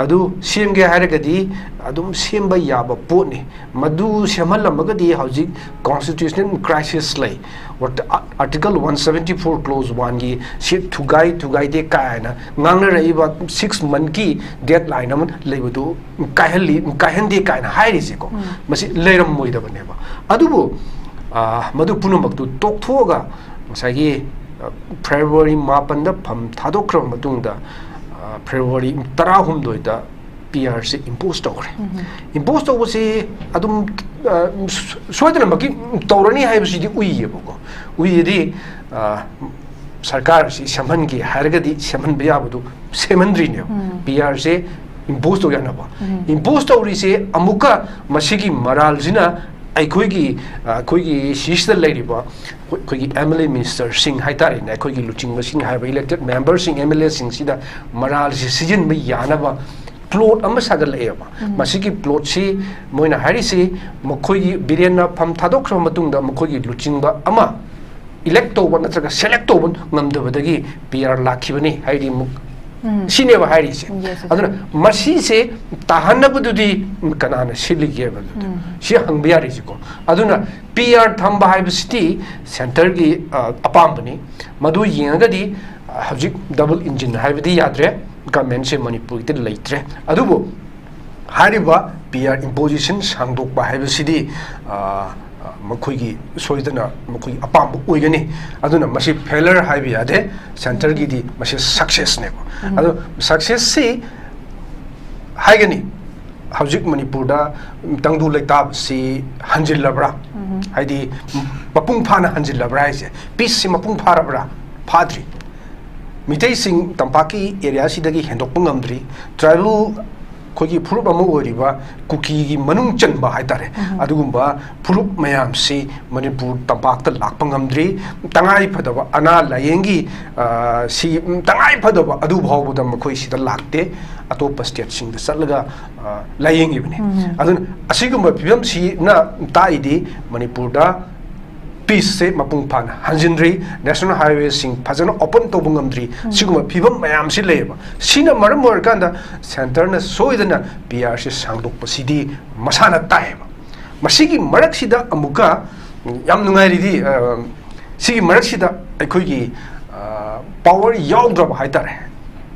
ꯑꯗꯨ ꯁꯦꯝꯒꯦ ꯍꯥꯏꯔꯒꯗꯤ ꯑꯗꯨꯝ ꯁꯦꯝꯕ ꯌꯥꯕ ꯄꯣꯠꯅꯤ꯫ ꯃꯗꯨ ꯁꯦꯝꯍꯜꯂꯝꯃꯒꯗꯤ ꯍꯧꯖꯤꯛ ꯀꯣꯟꯁꯇꯤꯇ꯭ꯌꯨꯁꯅꯦꯜ ꯀ꯭ꯔꯥꯏꯁꯤꯁ ꯂꯩ, article one seventy four close ꯋꯥꯟꯒꯤ ꯁꯤ ꯊꯨꯒꯥꯏ ꯊꯨꯒꯥꯏꯗꯦ ꯀꯥꯏꯅ ꯉꯥꯡꯅꯔꯛꯏꯕ ꯁꯤꯛꯁ ꯃꯟꯠꯀꯤ ꯗꯦꯠ ꯂꯥꯏꯟ ꯑꯃ ꯂꯩꯕꯗꯨ ꯀꯥꯏꯍꯜꯂꯤ, ꯀꯥꯏꯍꯟꯗꯦ ꯀꯥꯏꯅ ꯍꯥꯏꯔꯤꯁꯦꯀꯣ, ꯎꯝ꯫ ꯃꯁꯤ ꯂꯩꯔꯝꯃꯣꯏꯗꯕꯅꯦꯕ꯫ ꯑꯗꯨꯕꯨ, ꯑ, ꯃꯗꯨ ꯄꯨꯝꯅꯃꯛꯇꯨ ꯇꯣꯛꯊꯣꯛꯑꯒ ꯉꯁꯥꯏꯒꯤ, ꯑ, ꯐꯦꯕ꯭ꯔꯨꯋꯥꯔꯤ ꯃꯥꯄꯟꯗ ꯐꯝ ꯊꯥꯗꯣꯛꯈ꯭ꯔꯕ ꯃꯇꯨꯡꯗ, ꯑ, ꯐꯦꯕ꯭ꯔꯨꯋꯥꯔꯤ ꯇꯔꯥꯍꯨꯝꯗꯣꯏꯗ ꯄꯤ ꯑꯥꯔꯁꯤ ꯏꯝꯄꯣꯖ ꯇꯧꯈ꯭ꯔꯦ꯫ ꯎꯝ꯫ ꯏꯝꯄꯣꯖ ꯇꯧꯕꯁꯤ ꯑꯗꯨꯝ, ꯑ, ꯁꯣꯏꯗꯅꯃꯛꯀꯤ ꯇꯧꯔꯅꯤ ꯍꯥꯏꯕꯁꯤꯗꯤ ꯎꯏꯌꯦꯕꯀꯣ꯫ ꯎꯏꯌꯦꯗꯤ, ꯑ, ꯁꯔꯀꯥꯔꯁꯤ ꯁꯦꯝꯍꯟꯒꯦ ꯍꯥꯏꯔꯒꯗꯤ ꯁꯦꯝꯍꯟꯕ ꯌꯥꯕꯗꯨ ꯁꯦꯝꯍꯟꯗ꯭ꯔꯤꯅꯦꯕ꯫ ꯎꯝ꯫ ꯄꯤ ꯑꯥꯔꯁꯦ ꯏꯝꯄꯣꯖ ꯇꯧ ꯌꯥꯅꯕ꯫ ꯎꯝ꯫ ꯏꯝꯄꯣꯖ ꯇꯧꯔꯤꯁꯦ ꯑꯃꯨꯛꯀ ꯃꯁꯤꯒꯤ ꯃꯔꯥꯜꯁꯤꯅ ꯑꯩꯈꯣꯏꯒꯤ, ꯑ, ꯑꯩꯈꯣꯏꯒꯤ ꯁꯤꯁꯤꯗ ꯂꯩꯔꯤꯕ ꯑꯩꯈꯣꯏ-, ꯑꯩꯈꯣꯏꯒꯤ ꯑꯦꯝ ꯑꯦꯜ ꯑꯦ ꯃꯤꯅꯤꯁꯇꯔꯁꯤꯡ ꯍꯥꯏꯇꯥꯔꯦꯅꯦ, ꯑꯩꯈꯣꯏꯒꯤ ꯂꯨꯆꯤꯡꯕꯁꯤꯡ ꯍꯥꯏꯕ ꯏꯂꯦꯛꯇꯦꯗ ꯃꯦꯝꯕꯔꯁꯤꯡ, ꯑꯦꯝ ꯑꯦꯜ ꯑꯦꯁꯤꯡꯁꯤꯗ ꯃꯔꯥꯜꯁꯤ ꯁꯤꯖꯤꯟꯕ ꯌꯥꯅꯕ ꯄ꯭ꯂꯣꯠ ꯑꯃ ꯁꯥꯒꯠꯂꯛꯑꯦꯕ꯫ ꯎꯝ꯫ ꯃꯁꯤꯒꯤ ꯄ꯭ꯂꯣꯠꯁꯤ ꯃꯣꯏꯅ ꯍꯥꯏꯔꯤꯁꯤ ꯃꯈꯣꯏꯒꯤ ꯕꯤꯔꯦꯟꯅ ꯐꯝ ꯊꯥꯗꯣꯛꯈ꯭ꯔꯕ ꯃꯇꯨꯡꯗ ꯃꯈꯣꯏꯒꯤ ꯂꯨꯆꯤꯡꯕ ꯑꯃ ꯏꯂꯦꯛ ꯇꯧꯕ ꯅꯠꯇ꯭ꯔꯒ ꯁꯦꯂꯦꯛ ꯇꯧꯕ ꯉꯝꯗꯕꯗꯒꯤ ꯄꯤ ꯑꯥꯔ ꯂꯥꯛꯈꯤꯕꯅꯤ ꯍꯥꯏꯗꯤ ꯑꯃꯨꯛ ꯎꯝ꯫ ꯁꯤꯅꯦꯕ ꯍꯥꯏꯔꯤꯁꯦ꯫ Yes, yes. ꯑꯗꯨꯅ ꯃꯁꯤꯁꯦ ꯇꯥꯍꯟꯅꯕꯗꯨꯗꯤ ꯀꯅꯥꯅ ꯁꯤꯜꯂꯤꯒꯦꯕ? ꯎꯝ꯫ ꯁꯤ ꯍꯪꯕ ꯌꯥꯔꯤꯁꯤꯀꯣ꯫ ꯑꯗꯨꯅ ꯄꯤ ꯑꯥꯔ ꯊꯝꯕ ꯍꯥꯏꯕꯁꯤꯗꯤ ꯁꯦꯟꯇꯔꯒꯤ, ꯑ, ꯑꯄꯥꯝꯕꯅꯤ꯫ ꯃꯗꯨ ꯌꯦꯡꯉꯒꯗꯤ, ꯑ, ꯍꯧꯖꯤꯛ ꯗꯕꯜ ꯏꯟꯖꯤꯟ ꯍꯥꯏꯕꯗꯤ ꯌꯥꯗ꯭ꯔꯦ, ꯒꯃꯦꯟꯁꯦ ꯃꯅꯤꯄꯨꯔꯒꯤꯗꯤ ꯂꯩꯇ꯭ꯔꯦ꯫ ꯑꯗꯨꯕꯨ ꯍꯥꯏꯔꯤꯕ ꯄꯤ ꯑꯥꯔ ꯏꯝꯄꯣꯖꯤꯁꯟ ꯁꯥꯡꯗꯣꯛꯄ ꯍꯥꯏꯕꯁꯤꯗꯤ, ꯑ, ꯃꯈꯣꯏꯒꯤ ꯁꯣꯏꯗꯅ ꯃꯈꯣꯏꯒꯤ ꯑꯄꯥꯝꯕ ꯑꯣꯏꯒꯅꯤ꯫ ꯑꯗꯨꯅ ꯃꯁꯤ ꯐꯦꯂꯔ ꯍꯥꯏꯕ ꯌꯥꯗꯦ, ꯁꯦꯟꯇꯔꯒꯤꯗꯤ ꯃꯁꯤ ꯁꯛꯁꯦꯁꯅꯦꯕ꯫ ꯎꯝ꯫ ꯑꯗꯣ ꯁꯛꯁꯦꯁꯁꯤ ꯍꯥꯏꯒꯅꯤ, ꯍꯧꯖꯤꯛ ꯃꯅꯤꯄꯨꯔꯗ ꯇꯪꯗꯨ ꯂꯩꯇꯥꯕꯁꯤ ꯍꯟꯖꯤꯜꯂꯕ꯭ꯔꯥ? ꯎꯝ꯫ ꯍꯥꯏꯗꯤ ꯃꯄꯨꯡ ꯐꯥꯅ ꯍꯟꯖꯤꯜꯂꯕ꯭ꯔꯥ ꯍꯥꯏꯁꯦ, ꯄꯤꯁꯁꯤ ꯃꯄꯨꯡ ꯐꯥꯔꯕ꯭ꯔꯥ? ꯐꯥꯗ꯭ꯔꯤ꯫ ꯃꯤꯇꯩꯁꯤꯡ ꯇꯝꯄꯥꯛꯀꯤ ꯑꯦꯔꯤꯌꯥꯁꯤꯗꯒꯤ ꯍꯦꯟꯗꯣꯛꯄ ꯉꯝꯗ꯭ꯔꯤ꯫ ꯇ꯭ꯔꯥꯏꯕꯦꯜ ꯑꯩꯈꯣꯏꯒꯤ ꯐꯨꯔꯨꯞ ꯑꯃ ꯑꯣꯏꯔꯤꯕ ꯀꯨꯀꯤꯒꯤ ꯃꯅꯨꯡ ꯆꯟꯕ ꯍꯥꯏꯇꯥꯔꯦ, ꯑꯗꯨꯒꯨꯝꯕ ꯐꯨꯔꯨꯞ ꯃꯌꯥꯝꯁꯤ ꯃꯅꯤꯄꯨꯔ ꯇꯝꯄꯥꯛꯇ ꯂꯥꯛꯄ ꯉꯝꯗ꯭ꯔꯤ꯫ ꯇꯉꯥꯏ ꯐꯗꯕ ꯑꯅꯥ ꯂꯥꯏꯌꯦꯡꯒꯤ, ꯑ, ꯁꯤ, ꯎꯝ, ꯇꯉꯥꯏ ꯐꯗꯕ ꯑꯗꯨ ꯐꯥꯎꯕꯗ ꯃꯈꯣꯏ ꯁꯤꯗ ꯂꯥꯛꯇꯦ, ꯑꯇꯣꯞꯄ ꯁ꯭ꯇꯦꯠꯁꯤꯡꯗ ꯆꯠꯂꯒ, ꯑ, ꯂꯥꯏꯌꯦꯡꯉꯤꯕꯅꯤ꯫ ꯑꯗꯨꯅ ꯑꯁꯤꯒꯨꯝꯕ ꯐꯤꯕꯝꯁꯤꯅ ꯇꯥꯛꯏꯗꯤ ꯃꯅꯤꯄꯨꯔꯗ ꯄꯤꯁꯁꯦ ꯃꯄꯨꯡ ꯐꯥꯅ ꯍꯟꯖꯤꯟꯗ꯭ꯔꯤ, ꯅꯦꯁꯅꯦꯜ ꯍꯥꯏꯋꯦꯁꯤꯡ ꯐꯖꯅ ꯑꯣꯄꯟ ꯇꯧꯕ ꯉꯝꯗ꯭ꯔꯤ꯫ ꯁꯤꯒꯨꯝꯕ ꯐꯤꯕꯝ ꯃꯌꯥꯝꯁꯤ ꯂꯩꯌꯦꯕ꯫ ꯁꯤꯅ ꯃꯔꯝ ꯑꯣꯏꯔꯀꯥꯟꯗ ꯁꯦꯟꯇꯔꯅ ꯁꯣꯏꯗꯅ ꯄꯤ ꯑꯥꯔꯁꯤ ꯁꯥꯡꯗꯣꯛꯄꯁꯤꯗꯤ ꯃꯁꯥꯅ ꯇꯥꯛꯑꯦꯕ꯫ ꯃꯁꯤꯒꯤ ꯃꯔꯛꯁꯤꯗ ꯑꯃꯨꯛꯀ ꯌꯥꯝ ꯅꯨꯡꯉꯥꯏꯔꯤꯗꯤ, ꯑ, ꯁꯤꯒꯤ ꯃꯔꯛꯁꯤꯗ ꯑꯩꯈꯣꯏꯒꯤ, ꯑ, ꯄꯥꯋꯔ ꯌꯥꯎꯗ꯭ꯔꯕ ꯍꯥꯏꯇꯥꯔꯦ,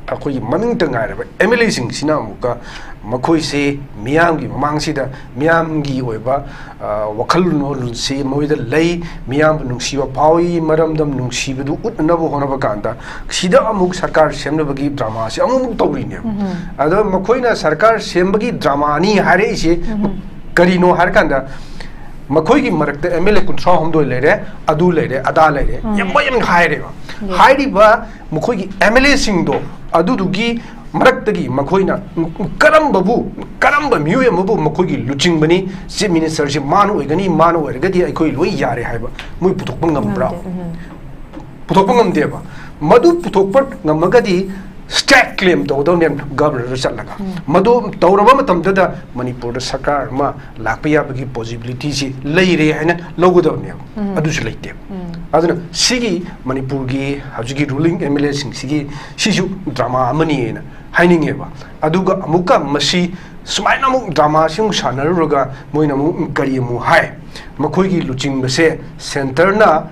ꯑꯩꯈꯣꯏꯒꯤ ꯃꯃꯤꯡꯇ ꯉꯥꯏꯔꯕ ꯑꯦꯝ ꯑꯦꯜ ꯑꯦꯁꯤꯡꯁꯤꯅ ꯑꯃꯨꯛꯀ ꯃꯈꯣꯏꯁꯦ ꯃꯤꯌꯥꯝꯒꯤ ꯃꯃꯥꯡꯁꯤꯗ ꯃꯤꯌꯥꯝꯒꯤ ꯑꯣꯏꯕ, ꯑ, ꯋꯥꯈꯜꯂꯣꯟꯁꯤ ꯃꯣꯏꯗ ꯂꯩ, ꯃꯤꯌꯥꯝꯕꯨ ꯅꯨꯡꯁꯤꯕ ꯐꯥꯎꯏ, ꯃꯔꯝꯗꯝ ꯅꯨꯡꯁꯤꯕꯗꯨ ꯎꯠꯅꯅꯕ ꯍꯣꯠꯅꯕ ꯀꯥꯟꯗ ꯁꯤꯗ ꯑꯃꯨꯛ ꯁꯔꯀꯥꯔ ꯁꯦꯝꯅꯕꯒꯤ ꯗ꯭ꯔꯃꯥꯁꯤ ꯑꯃꯨꯛ ꯑꯃꯨꯛ ꯇꯧꯔꯤꯅꯦꯕ꯫ ꯑꯗꯣ ꯃꯈꯣꯏꯅ ꯁꯔꯀꯥꯔ ꯁꯦꯝꯕꯒꯤ ꯗ꯭ꯔꯃꯥꯅꯤ ꯍꯥꯏꯔꯛꯏꯁꯦ ꯀꯔꯤꯅꯣ ꯍꯥꯏꯔꯀꯥꯟꯗ, ꯃꯈꯣꯏꯒꯤ ꯃꯔꯛꯇ ꯑꯦꯝ ꯑꯦꯜ ꯑꯦ ꯀꯨꯟꯊ꯭ꯔꯥ ꯍꯨꯝꯗꯣꯏ ꯂꯩꯔꯦ, ꯑꯗꯨ ꯂꯩꯔꯦ, ꯑꯗꯥ ꯂꯩꯔꯦ, ꯌꯥꯝ ꯌꯥꯝ ꯍꯥꯏꯔꯦꯕ꯫ ꯍꯥꯏꯔꯤꯕ ꯃꯈꯣꯏꯒꯤ ꯑꯦꯝ ꯑꯦꯜ ꯑꯦꯁꯤꯡꯗꯣ, ꯑꯗꯨꯗꯨꯒꯤ ꯃꯔꯛꯇꯒꯤ ꯃꯈꯣꯏꯅ ꯀꯔꯝꯕꯕꯨ, ꯀꯔꯝꯕ ꯃꯤꯑꯣꯏ ꯑꯃꯕꯨ ꯃꯈꯣꯏꯒꯤ ꯂꯨꯆꯤꯡꯕꯅꯤ, ꯆꯤꯐ ꯃꯤꯅꯤꯁꯇꯔꯁꯤ ꯃꯥꯅ ꯑꯣꯏꯒꯅꯤ, ꯃꯥꯅ ꯑꯣꯏꯔꯒꯗꯤ ꯑꯩꯈꯣꯏ ꯂꯣꯏ ꯌꯥꯔꯦ ꯍꯥꯏꯕ ꯃꯣꯏ ꯄꯨꯊꯣꯛꯄ ꯉꯝꯕ꯭ꯔꯥ? ꯉꯝꯗꯦ, ꯎꯝ꯫ ꯄꯨꯊꯣꯛꯄ ꯉꯝꯗꯦꯕ꯫ ꯃꯗꯨ ꯄꯨꯊꯣꯛꯄ ꯉꯝꯃꯒꯗꯤ ꯁ꯭ꯇꯦꯠ ꯀ꯭ꯂꯦꯝ ꯇꯧꯒꯗꯕꯅꯦ ꯒꯕꯔꯅꯔꯗ ꯆꯠꯂꯒ꯫ ꯃꯗꯨ ꯇꯧꯔꯕ ꯃꯇꯝꯗꯨꯗ ꯃꯅꯤꯄꯨꯔꯗ ꯁꯔꯀꯥꯔ ꯑꯃ ꯂꯥꯛꯄ ꯌꯥꯕꯒꯤ ꯄꯣꯁꯤꯕꯤꯂꯤꯇꯤꯁꯤ ꯂꯩꯔꯦ ꯍꯥꯏꯅ ꯂꯧꯒꯗꯕꯅꯦꯕ꯫ ꯑꯗꯨꯁꯨ ꯂꯩꯇꯦꯕ꯫ ꯑꯗꯨꯅ ꯁꯤꯒꯤ ꯃꯅꯤꯄꯨꯔꯒꯤ ꯍꯧꯖꯤꯛꯀꯤ ꯔꯨꯂꯤꯡ ꯑꯦꯝ ꯑꯦꯜ ꯑꯦꯁꯤꯡꯁꯤꯒꯤ ꯁꯤꯁꯨ ꯗ꯭ꯔꯃꯥ ꯑꯃꯅꯤꯅ ꯍꯥꯏꯅꯤꯡꯉꯦꯕ꯫ ꯑꯗꯨꯒ ꯑꯃꯨꯛꯀ ꯃꯁꯤ ꯁꯨꯃꯥꯏꯅ ꯑꯃꯨꯛ ꯗ꯭ꯔꯃꯥꯁꯤ ꯑꯃꯨꯛ ꯁꯥꯟꯅꯔꯨꯔꯒ ꯃꯣꯏꯅ ꯑꯃꯨꯛ ꯀꯔꯤ ꯑꯃꯨꯛ ꯍꯥꯏ, ꯃꯈꯣꯏꯒꯤ ꯂꯨꯆꯤꯡꯕꯁꯦ ꯁꯦꯟꯇꯔꯅ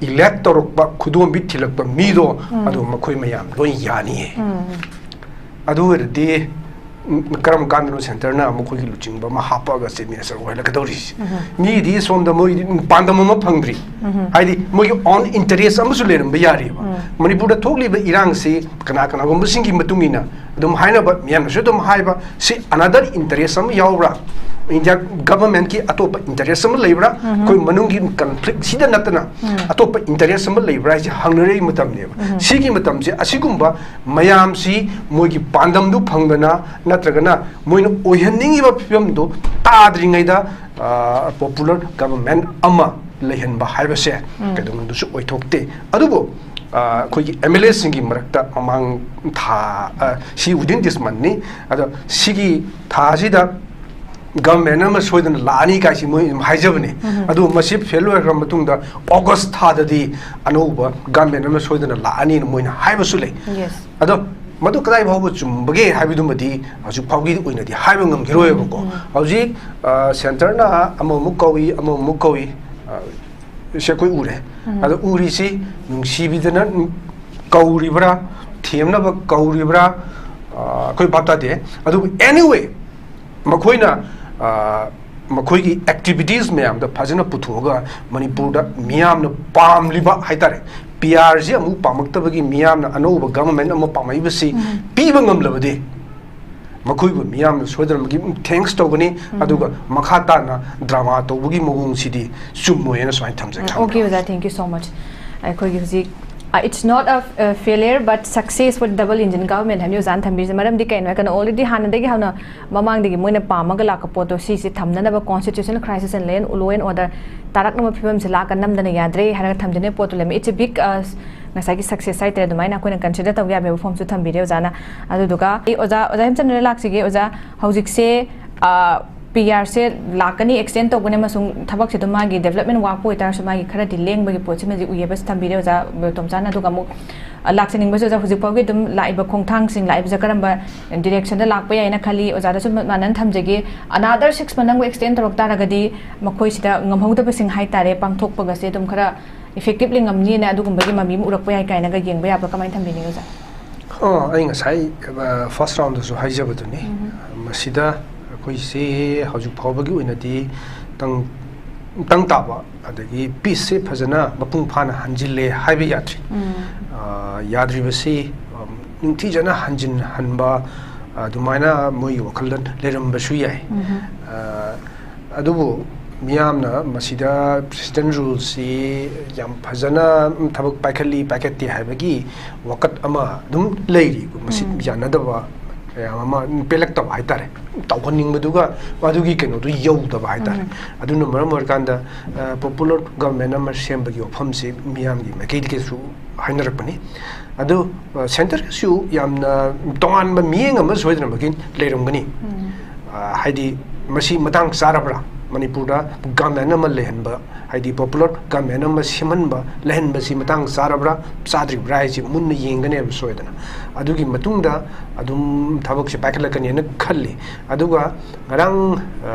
ꯏꯂꯦꯛ ꯇꯧꯔꯛꯄ, ꯈꯨꯗꯣꯝꯕꯤ ꯊꯤꯜꯂꯛꯄ ꯃꯤꯗꯣ, ꯑꯗꯣ ꯃꯈꯣꯏ ꯃꯌꯥꯝ ꯂꯣꯏ ꯌꯥꯅꯤꯌꯦ꯫ ꯑꯗꯨ ꯑꯣꯏꯔꯗꯤ, ꯎꯝ, ꯀꯔꯝ ꯀꯥꯟꯗꯅꯣ ꯁꯦꯟꯇꯔꯅ ꯃꯈꯣꯏꯒꯤ ꯂꯨꯆꯤꯡꯕ ꯑꯃ ꯍꯥꯞꯄꯒ ꯆꯤꯐ ꯃꯤꯅꯤꯁꯇꯔ ꯑꯣꯏꯍꯜꯂꯛꯀꯗꯧꯔꯤꯁꯤ? ꯃꯤꯗꯤ ꯁꯣꯝꯗ ꯃꯣꯏꯗꯤ ꯄꯥꯟꯗꯝ ꯑꯃ ꯐꯪꯗ꯭ꯔꯤ꯫ ꯍꯥꯏꯗꯤ ꯃꯣꯏꯒꯤ ꯑꯣꯟ ꯏꯟꯇꯔꯦꯁ ꯑꯃꯁꯨ ꯂꯩꯔꯝꯕ ꯌꯥꯔꯤꯕ꯫ ꯃꯅꯤꯄꯨꯔꯗ ꯊꯣꯛꯂꯤꯕ ꯏꯔꯥꯡꯁꯤ ꯀꯅꯥ ꯀꯅꯥꯒꯨꯝꯕꯁꯤꯡꯒꯤ ꯃꯇꯨꯡ ꯏꯟꯅ ꯑꯗꯨꯝ ꯍꯥꯏꯅꯕ, ꯃꯤꯌꯥꯝꯅꯁꯨ ꯑꯗꯨꯝ ꯍꯥꯏꯕ, ꯁꯤ ꯑꯅꯗꯔ ꯏꯟꯇꯔꯦꯁ ꯑꯃ ꯌꯥꯎꯕ꯭ꯔꯥ? ꯏꯟꯗꯤꯌꯥ ꯒꯚꯔꯟꯃꯦꯟꯠꯀꯤ ꯑꯇꯣꯞꯄ ꯏꯟꯇꯔꯦꯁ ꯑꯃ ꯂꯩꯕ꯭ꯔꯥ, ꯑꯩꯈꯣꯏ ꯃꯅꯨꯡꯒꯤ ꯀꯟꯐ꯭ꯂꯤꯛꯁꯤꯗ ꯅꯠꯇꯅ ꯑꯇꯣꯞꯄ ꯏꯟꯇꯔꯦꯁ ꯑꯃ ꯂꯩꯕ꯭ꯔꯥ ꯍꯥꯏꯁꯦ ꯍꯪꯅꯔꯛꯏ ꯃꯇꯝꯅꯦꯕ꯫ ꯁꯤꯒꯤ ꯃꯇꯝꯁꯦ ꯑꯁꯤꯒꯨꯝꯕ ꯃꯌꯥꯝꯁꯤ ꯃꯣꯏꯒꯤ ꯄꯥꯟꯗꯝꯗꯨ ꯐꯪꯗꯅ ꯅꯠꯇ꯭ꯔꯒꯅ ꯃꯣꯏꯅ ꯑꯣꯏꯍꯟꯅꯤꯡꯉꯤꯕ ꯐꯤꯕꯝꯗꯨ ꯇꯥꯗ꯭ꯔꯤꯉꯩꯗ ꯄꯣꯄꯨꯂꯔ ꯒꯚꯔꯟꯃꯦꯟꯠ ꯑꯃ ꯂꯩꯍꯟꯕ ꯍꯥꯏꯕꯁꯦ ꯀꯩꯗꯧꯅꯨꯡꯗꯁꯨ ꯑꯣꯏꯊꯣꯛꯇꯦ꯫ ꯑꯗꯨꯕꯨ ꯑ, ꯑꯩꯈꯣꯏꯒꯤ ꯑꯦꯝ ꯑꯦꯜ ꯑꯦꯁꯤꯡꯒꯤ ꯃꯔꯛꯇ ꯃꯃꯥꯡ ꯊꯥ, ꯑ, ꯁꯤ within this monthꯅꯤ꯫ ꯑꯗꯣ ꯁꯤꯒꯤ ꯊꯥꯁꯤꯗ ꯒꯚꯔꯟꯃꯦꯟꯠ ꯑꯃ ꯁꯣꯏꯗꯅ ꯂꯥꯛꯑꯅꯤ ꯀꯥꯏꯁꯤ ꯃꯣꯏ ꯑꯗꯨꯝ ꯍꯥꯏꯖꯕꯅꯦ꯫ ꯑꯗꯨ ꯃꯁꯤ ꯐꯦꯜ ꯑꯣꯏꯈ꯭ꯔ ꯃꯇꯨꯡꯗ ꯑꯣꯒꯁ ꯊꯥꯗꯗꯤ ꯑꯅꯧꯕ ꯒꯚꯔꯟꯃꯦꯟꯠ ꯑꯃ ꯁꯣꯏꯗꯅ ꯂꯥꯛꯑꯅꯤꯅ ꯃꯣꯏꯅ ꯍꯥꯏꯕꯁꯨ ꯂꯩ꯫ Yes. ꯑꯗꯣ ꯃꯗꯨ ꯀꯗꯥꯏ ꯐꯥꯎꯕ ꯆꯨꯝꯕꯒꯦ ꯍꯥꯏꯕꯗꯨꯃꯗꯤ ꯍꯧꯖꯤꯛ ꯐꯥꯎꯒꯤꯗꯤ ꯑꯣꯏꯅꯗꯤ ꯍꯥꯏꯕ ꯉꯝꯈꯤꯔꯣꯏꯕꯀꯣ꯫ ꯍꯧꯖꯤꯛ, ꯑ, ꯁꯦꯟꯇꯔꯅ ꯑꯃꯃꯨꯛ ꯀꯧꯏ, ꯑꯃꯃꯨꯛ ꯀꯧꯏ, ꯑ, ꯁꯤ ꯑꯩꯈꯣꯏ ꯎꯔꯦ꯫ ꯑꯗꯣ ꯎꯔꯤꯁꯤ ꯅꯨꯡꯁꯤꯕꯤꯗꯅ ꯀꯧꯔꯤꯕ꯭ꯔꯥ, ꯊꯦꯝꯅꯕ ꯀꯧꯔꯤꯕ꯭ꯔꯥ, ꯑ, ꯑꯩꯈꯣꯏ ꯚꯥꯞ ꯇꯥꯗꯦ꯫ ꯑꯗꯨꯕꯨ anyway, ꯃꯈꯣꯏꯅ, ꯑ, ꯃꯈꯣꯏꯒꯤ ꯑꯦꯛꯇꯤꯚꯤꯇꯤꯁ ꯃꯌꯥꯝꯗ ꯐꯖꯅ ꯄꯨꯊꯣꯛꯑꯒ ꯃꯅꯤꯄꯨꯔꯗ ꯃꯤꯌꯥꯝꯅ ꯄꯥꯝꯂꯤꯕ ꯍꯥꯏꯇꯥꯔꯦ, ꯄꯤ ꯑꯥꯔꯁꯤ ꯑꯃꯨꯛ ꯄꯥꯝꯃꯛꯇꯕꯒꯤ ꯃꯤꯌꯥꯝꯅ ꯑꯅꯧꯕ ꯒꯚꯔꯟꯃꯦꯟꯠ ꯑꯃ ꯄꯥꯝꯃꯛꯏꯕꯁꯤ ꯄꯤꯕ ꯉꯝꯂꯕꯗꯤ ꯃꯈꯣꯏꯕꯨ ꯃꯤꯌꯥꯝꯅ ꯁꯣꯏꯗꯅꯃꯛꯀꯤ ꯊꯦꯡꯛꯁ ꯇꯧꯒꯅꯤ꯫ ꯑꯗꯨꯒ ꯃꯈꯥ ꯇꯥꯅ ꯗ꯭ꯔꯃꯥ ꯇꯧꯕꯒꯤ ꯃꯑꯣꯡꯁꯤꯗꯤ ꯆꯨꯝꯃꯣꯏꯅ ꯁꯨꯃꯥꯏꯅ ꯊꯝꯖꯒꯦ꯫ Okay, ꯑꯣꯖꯥ, thank you so much. ꯑꯩꯈꯣꯏꯒꯤ ꯍꯧꯖꯤꯛ, uh, it's not a, uh, failure but success for double engine government ꯍꯥꯏꯕꯅꯤ ꯑꯣꯖꯥꯅ ꯊꯝꯕꯤꯔꯤꯁꯦ꯫ ꯃꯔꯝꯗꯤ ꯀꯩꯅꯣ ꯍꯥꯏꯔꯀꯥꯟꯗ already ꯍꯥꯟꯅꯗꯒꯤ ꯍꯧꯅ ꯃꯃꯥꯡꯗꯒꯤ ꯃꯣꯏꯅ ꯄꯥꯝꯃꯒ ꯂꯥꯛꯄ ꯄꯣꯠꯇꯣ ꯁꯤꯁꯦ ꯊꯝꯅꯅꯕ constitutional crisis and law and order ꯇꯥꯔꯛꯅꯕ ꯐꯤꯕꯝꯁꯦ ꯂꯥꯛꯀ ꯅꯝꯗꯅ ꯌꯥꯗ꯭ꯔꯦ ꯍꯥꯏꯔꯒ ꯊꯝꯖꯅꯤꯡꯉꯥꯏ ꯄꯣꯠꯇꯣ ꯂꯩꯔꯝꯃꯤ꯫ It's a big, uh, ꯉꯁꯥꯏꯒꯤ success ꯍꯥꯏꯇꯥꯔꯦ, ꯑꯗꯨꯃꯥꯏꯅ ꯑꯩꯈꯣꯏꯅ consider ꯇꯧꯕ ꯌꯥꯕꯒꯤ ꯋꯥꯐꯝꯁꯨ ꯊꯝꯕꯤꯔꯦ ꯑꯣꯖꯥꯅ꯫ ꯑꯗꯨꯗꯨꯒ ꯑꯩ ꯑꯣꯖꯥ, ꯑꯣꯖꯥ ꯍꯦꯝꯆꯟꯗ꯭ꯔ ꯂꯥꯛꯁꯤꯒꯦ꯫ ꯑꯣꯖꯥ, ꯍꯧꯖꯤꯛꯁꯦ, ꯑ, ꯄꯤ ꯑꯥꯔꯁꯦ ꯂꯥꯛꯀꯅꯤ, extend ꯇꯧꯒꯅꯤ ꯑꯃꯁꯨꯡ ꯊꯕꯛꯁꯦ ꯑꯗꯨꯝ ꯃꯥꯒꯤ development workꯄꯨ ꯑꯣꯏꯇꯥꯔꯁꯨ ꯃꯥꯒꯤ ꯈꯔꯗꯤ ꯂꯦꯡꯕꯒꯤ ꯄꯣꯠꯁꯤꯃꯗꯤ ꯎꯏꯌꯦꯕ, ꯊꯝꯕꯤꯔꯦ ꯑꯣꯖꯥ ꯇꯣꯝꯆꯥꯅ꯫ ꯑꯗꯨꯒ ꯑꯃꯨꯛ, ꯑ, ꯂꯥꯛꯆꯅꯤꯡꯕꯁꯦ ꯑꯣꯖꯥ, ꯍꯧꯖꯤꯛ ꯐꯥꯎꯒꯤ ꯑꯗꯨꯝ ꯂꯥꯛꯏꯕ ꯈꯣꯡꯊꯥꯡꯁꯤꯡ, ꯂꯥꯛꯏꯕꯁꯦ ꯀꯔꯝꯕ directionꯗ ꯂꯥꯛꯄ ꯌꯥꯏꯅ ꯈꯜꯂꯤ? ꯑꯣꯖꯥꯗꯁꯨ ꯃꯥꯟꯅꯅ ꯊꯝꯖꯒꯦ, another six month ꯑꯃꯨꯛ extend ꯇꯧꯔꯛ ꯇꯥꯔꯒꯗꯤ ꯃꯈꯣꯏꯁꯤꯗ ꯉꯝꯍꯧꯗꯕꯁꯤꯡ ꯍꯥꯏꯇꯥꯔꯦ, ꯄꯥꯡꯊꯣꯛꯄꯒꯁꯦ ꯑꯗꯨꯝ ꯈꯔ effectively ꯉꯝꯅꯤꯅ ꯑꯗꯨꯒꯨꯝꯕꯒꯤ ꯃꯃꯤ ꯑꯃ ꯎꯔꯛꯄ ꯌꯥꯏ ꯀꯥꯏꯅꯒ ꯌꯦꯡꯕ ꯌꯥꯕ꯭ꯔꯥ? ꯀꯃꯥꯏꯅ ꯊꯝꯕꯤꯅꯤꯡꯉꯤ ꯑꯣꯖꯥ? ꯑꯣ, ꯑꯩ ꯉꯁꯥꯏ, ꯑ, first roundꯗꯁꯨ ꯍꯥꯏꯖꯕꯗꯨꯅꯤ꯫ ꯃꯁꯤꯗ ꯑꯩꯈꯣꯏꯁꯦ ꯍꯧꯖꯤꯛ ꯐꯥꯎꯕꯒꯤ ꯑꯣꯏꯅꯗꯤ ꯇꯪ, ꯇꯪ ꯇꯥꯕ ꯑꯗꯒꯤ peaceꯁꯦ ꯐꯖꯅ ꯃꯄꯨꯡ ꯐꯥꯅ ꯍꯟꯖꯤꯜꯂꯦ ꯍꯥꯏꯕ ꯌꯥꯗ꯭ꯔꯤ꯫ ꯑ, ꯌꯥꯗ꯭ꯔꯤꯕꯁꯤ, ꯑ, ꯅꯤꯡꯊꯤꯖꯅ ꯍꯟꯖꯤꯟꯍꯟꯕ ꯑꯗꯨꯃꯥꯏꯅ ꯃꯣꯏꯒꯤ ꯋꯥꯈꯜꯗ ꯂꯩꯔꯝꯕꯁꯨ ꯌꯥꯏ꯫ ꯑ, ꯑꯗꯨꯕꯨ ꯃꯤꯌꯥꯝꯅ ꯃꯁꯤꯗ president ruleꯁꯤ ꯌꯥꯝ ꯐꯖꯅ ꯊꯕꯛ ꯄꯥꯏꯈꯠꯂꯤ ꯄꯥꯏꯈꯠꯇꯦ ꯍꯥꯏꯕꯒꯤ ꯋꯥꯀꯠ ꯑꯃ ꯑꯗꯨꯝ ꯂꯩꯔꯤ꯫ ꯃꯁꯤ ꯎꯝ꯫ ꯌꯥꯅꯗꯕ ꯃꯌꯥꯝ ꯑꯃ ꯄꯦꯜꯂꯛꯇꯕ ꯍꯥꯏꯇꯥꯔꯦ, ꯇꯧꯍꯟꯅꯤꯡꯕꯗꯨꯒ ꯑꯗꯨꯒꯤ ꯀꯩꯅꯣꯗꯨ ꯌꯧꯗꯕ ꯍꯥꯏꯇꯥꯔꯦ꯫ ꯎꯝ꯫ ꯑꯗꯨꯅ ꯃꯔꯝ ꯑꯣꯏꯔꯀꯥꯟꯗ, ꯑ, popular government ꯑꯃ ꯁꯦꯝꯕꯒꯤ ꯋꯥꯐꯝꯁꯤ ꯃꯤꯌꯥꯝꯒꯤ ꯃꯥꯏꯀꯩꯗꯒꯤꯁꯨ ꯍꯥꯏꯅꯔꯛꯄꯅꯤ꯫ ꯑꯗꯨ, ꯑ, centreꯒꯤꯁꯨ ꯌꯥꯝꯅ ꯇꯣꯉꯥꯟꯕ ꯃꯤꯠꯌꯦꯡ ꯑꯃ ꯁꯣꯏꯗꯅꯃꯛꯀꯤ ꯂꯩꯔꯝꯒꯅꯤ꯫ ꯎꯝ꯫ ꯑ, ꯍꯥꯏꯗꯤ, ꯃꯁꯤ ꯃꯇꯥꯡ ꯆꯥꯔꯕ꯭ꯔꯥ? ꯃꯅꯤꯄꯨꯔꯗ government ꯑꯃ ꯂꯩꯍꯟꯕ, ꯍꯥꯏꯗꯤ popular government ꯑꯃ ꯁꯦꯝꯍꯟꯕ, ꯂꯩꯍꯟꯕꯁꯤ ꯃꯇꯥꯡ ꯆꯥꯔꯕ꯭ꯔꯥ, ꯆꯥꯗ꯭ꯔꯤꯕ꯭ꯔꯥ ꯍꯥꯏꯁꯤ ꯃꯨꯟꯅ ꯌꯦꯡꯒꯅꯦꯕ ꯁꯣꯏꯗꯅ꯫ ꯑꯗꯨꯒꯤ ꯃꯇꯨꯡꯗ ꯑꯗꯨꯝ ꯊꯕꯛꯁꯦ ꯄꯥꯏꯈꯠꯂꯛꯀꯅꯦꯅ ꯈꯜꯂꯤ꯫ ꯑꯗꯨꯒ ꯉꯔꯥꯡ, ꯑ,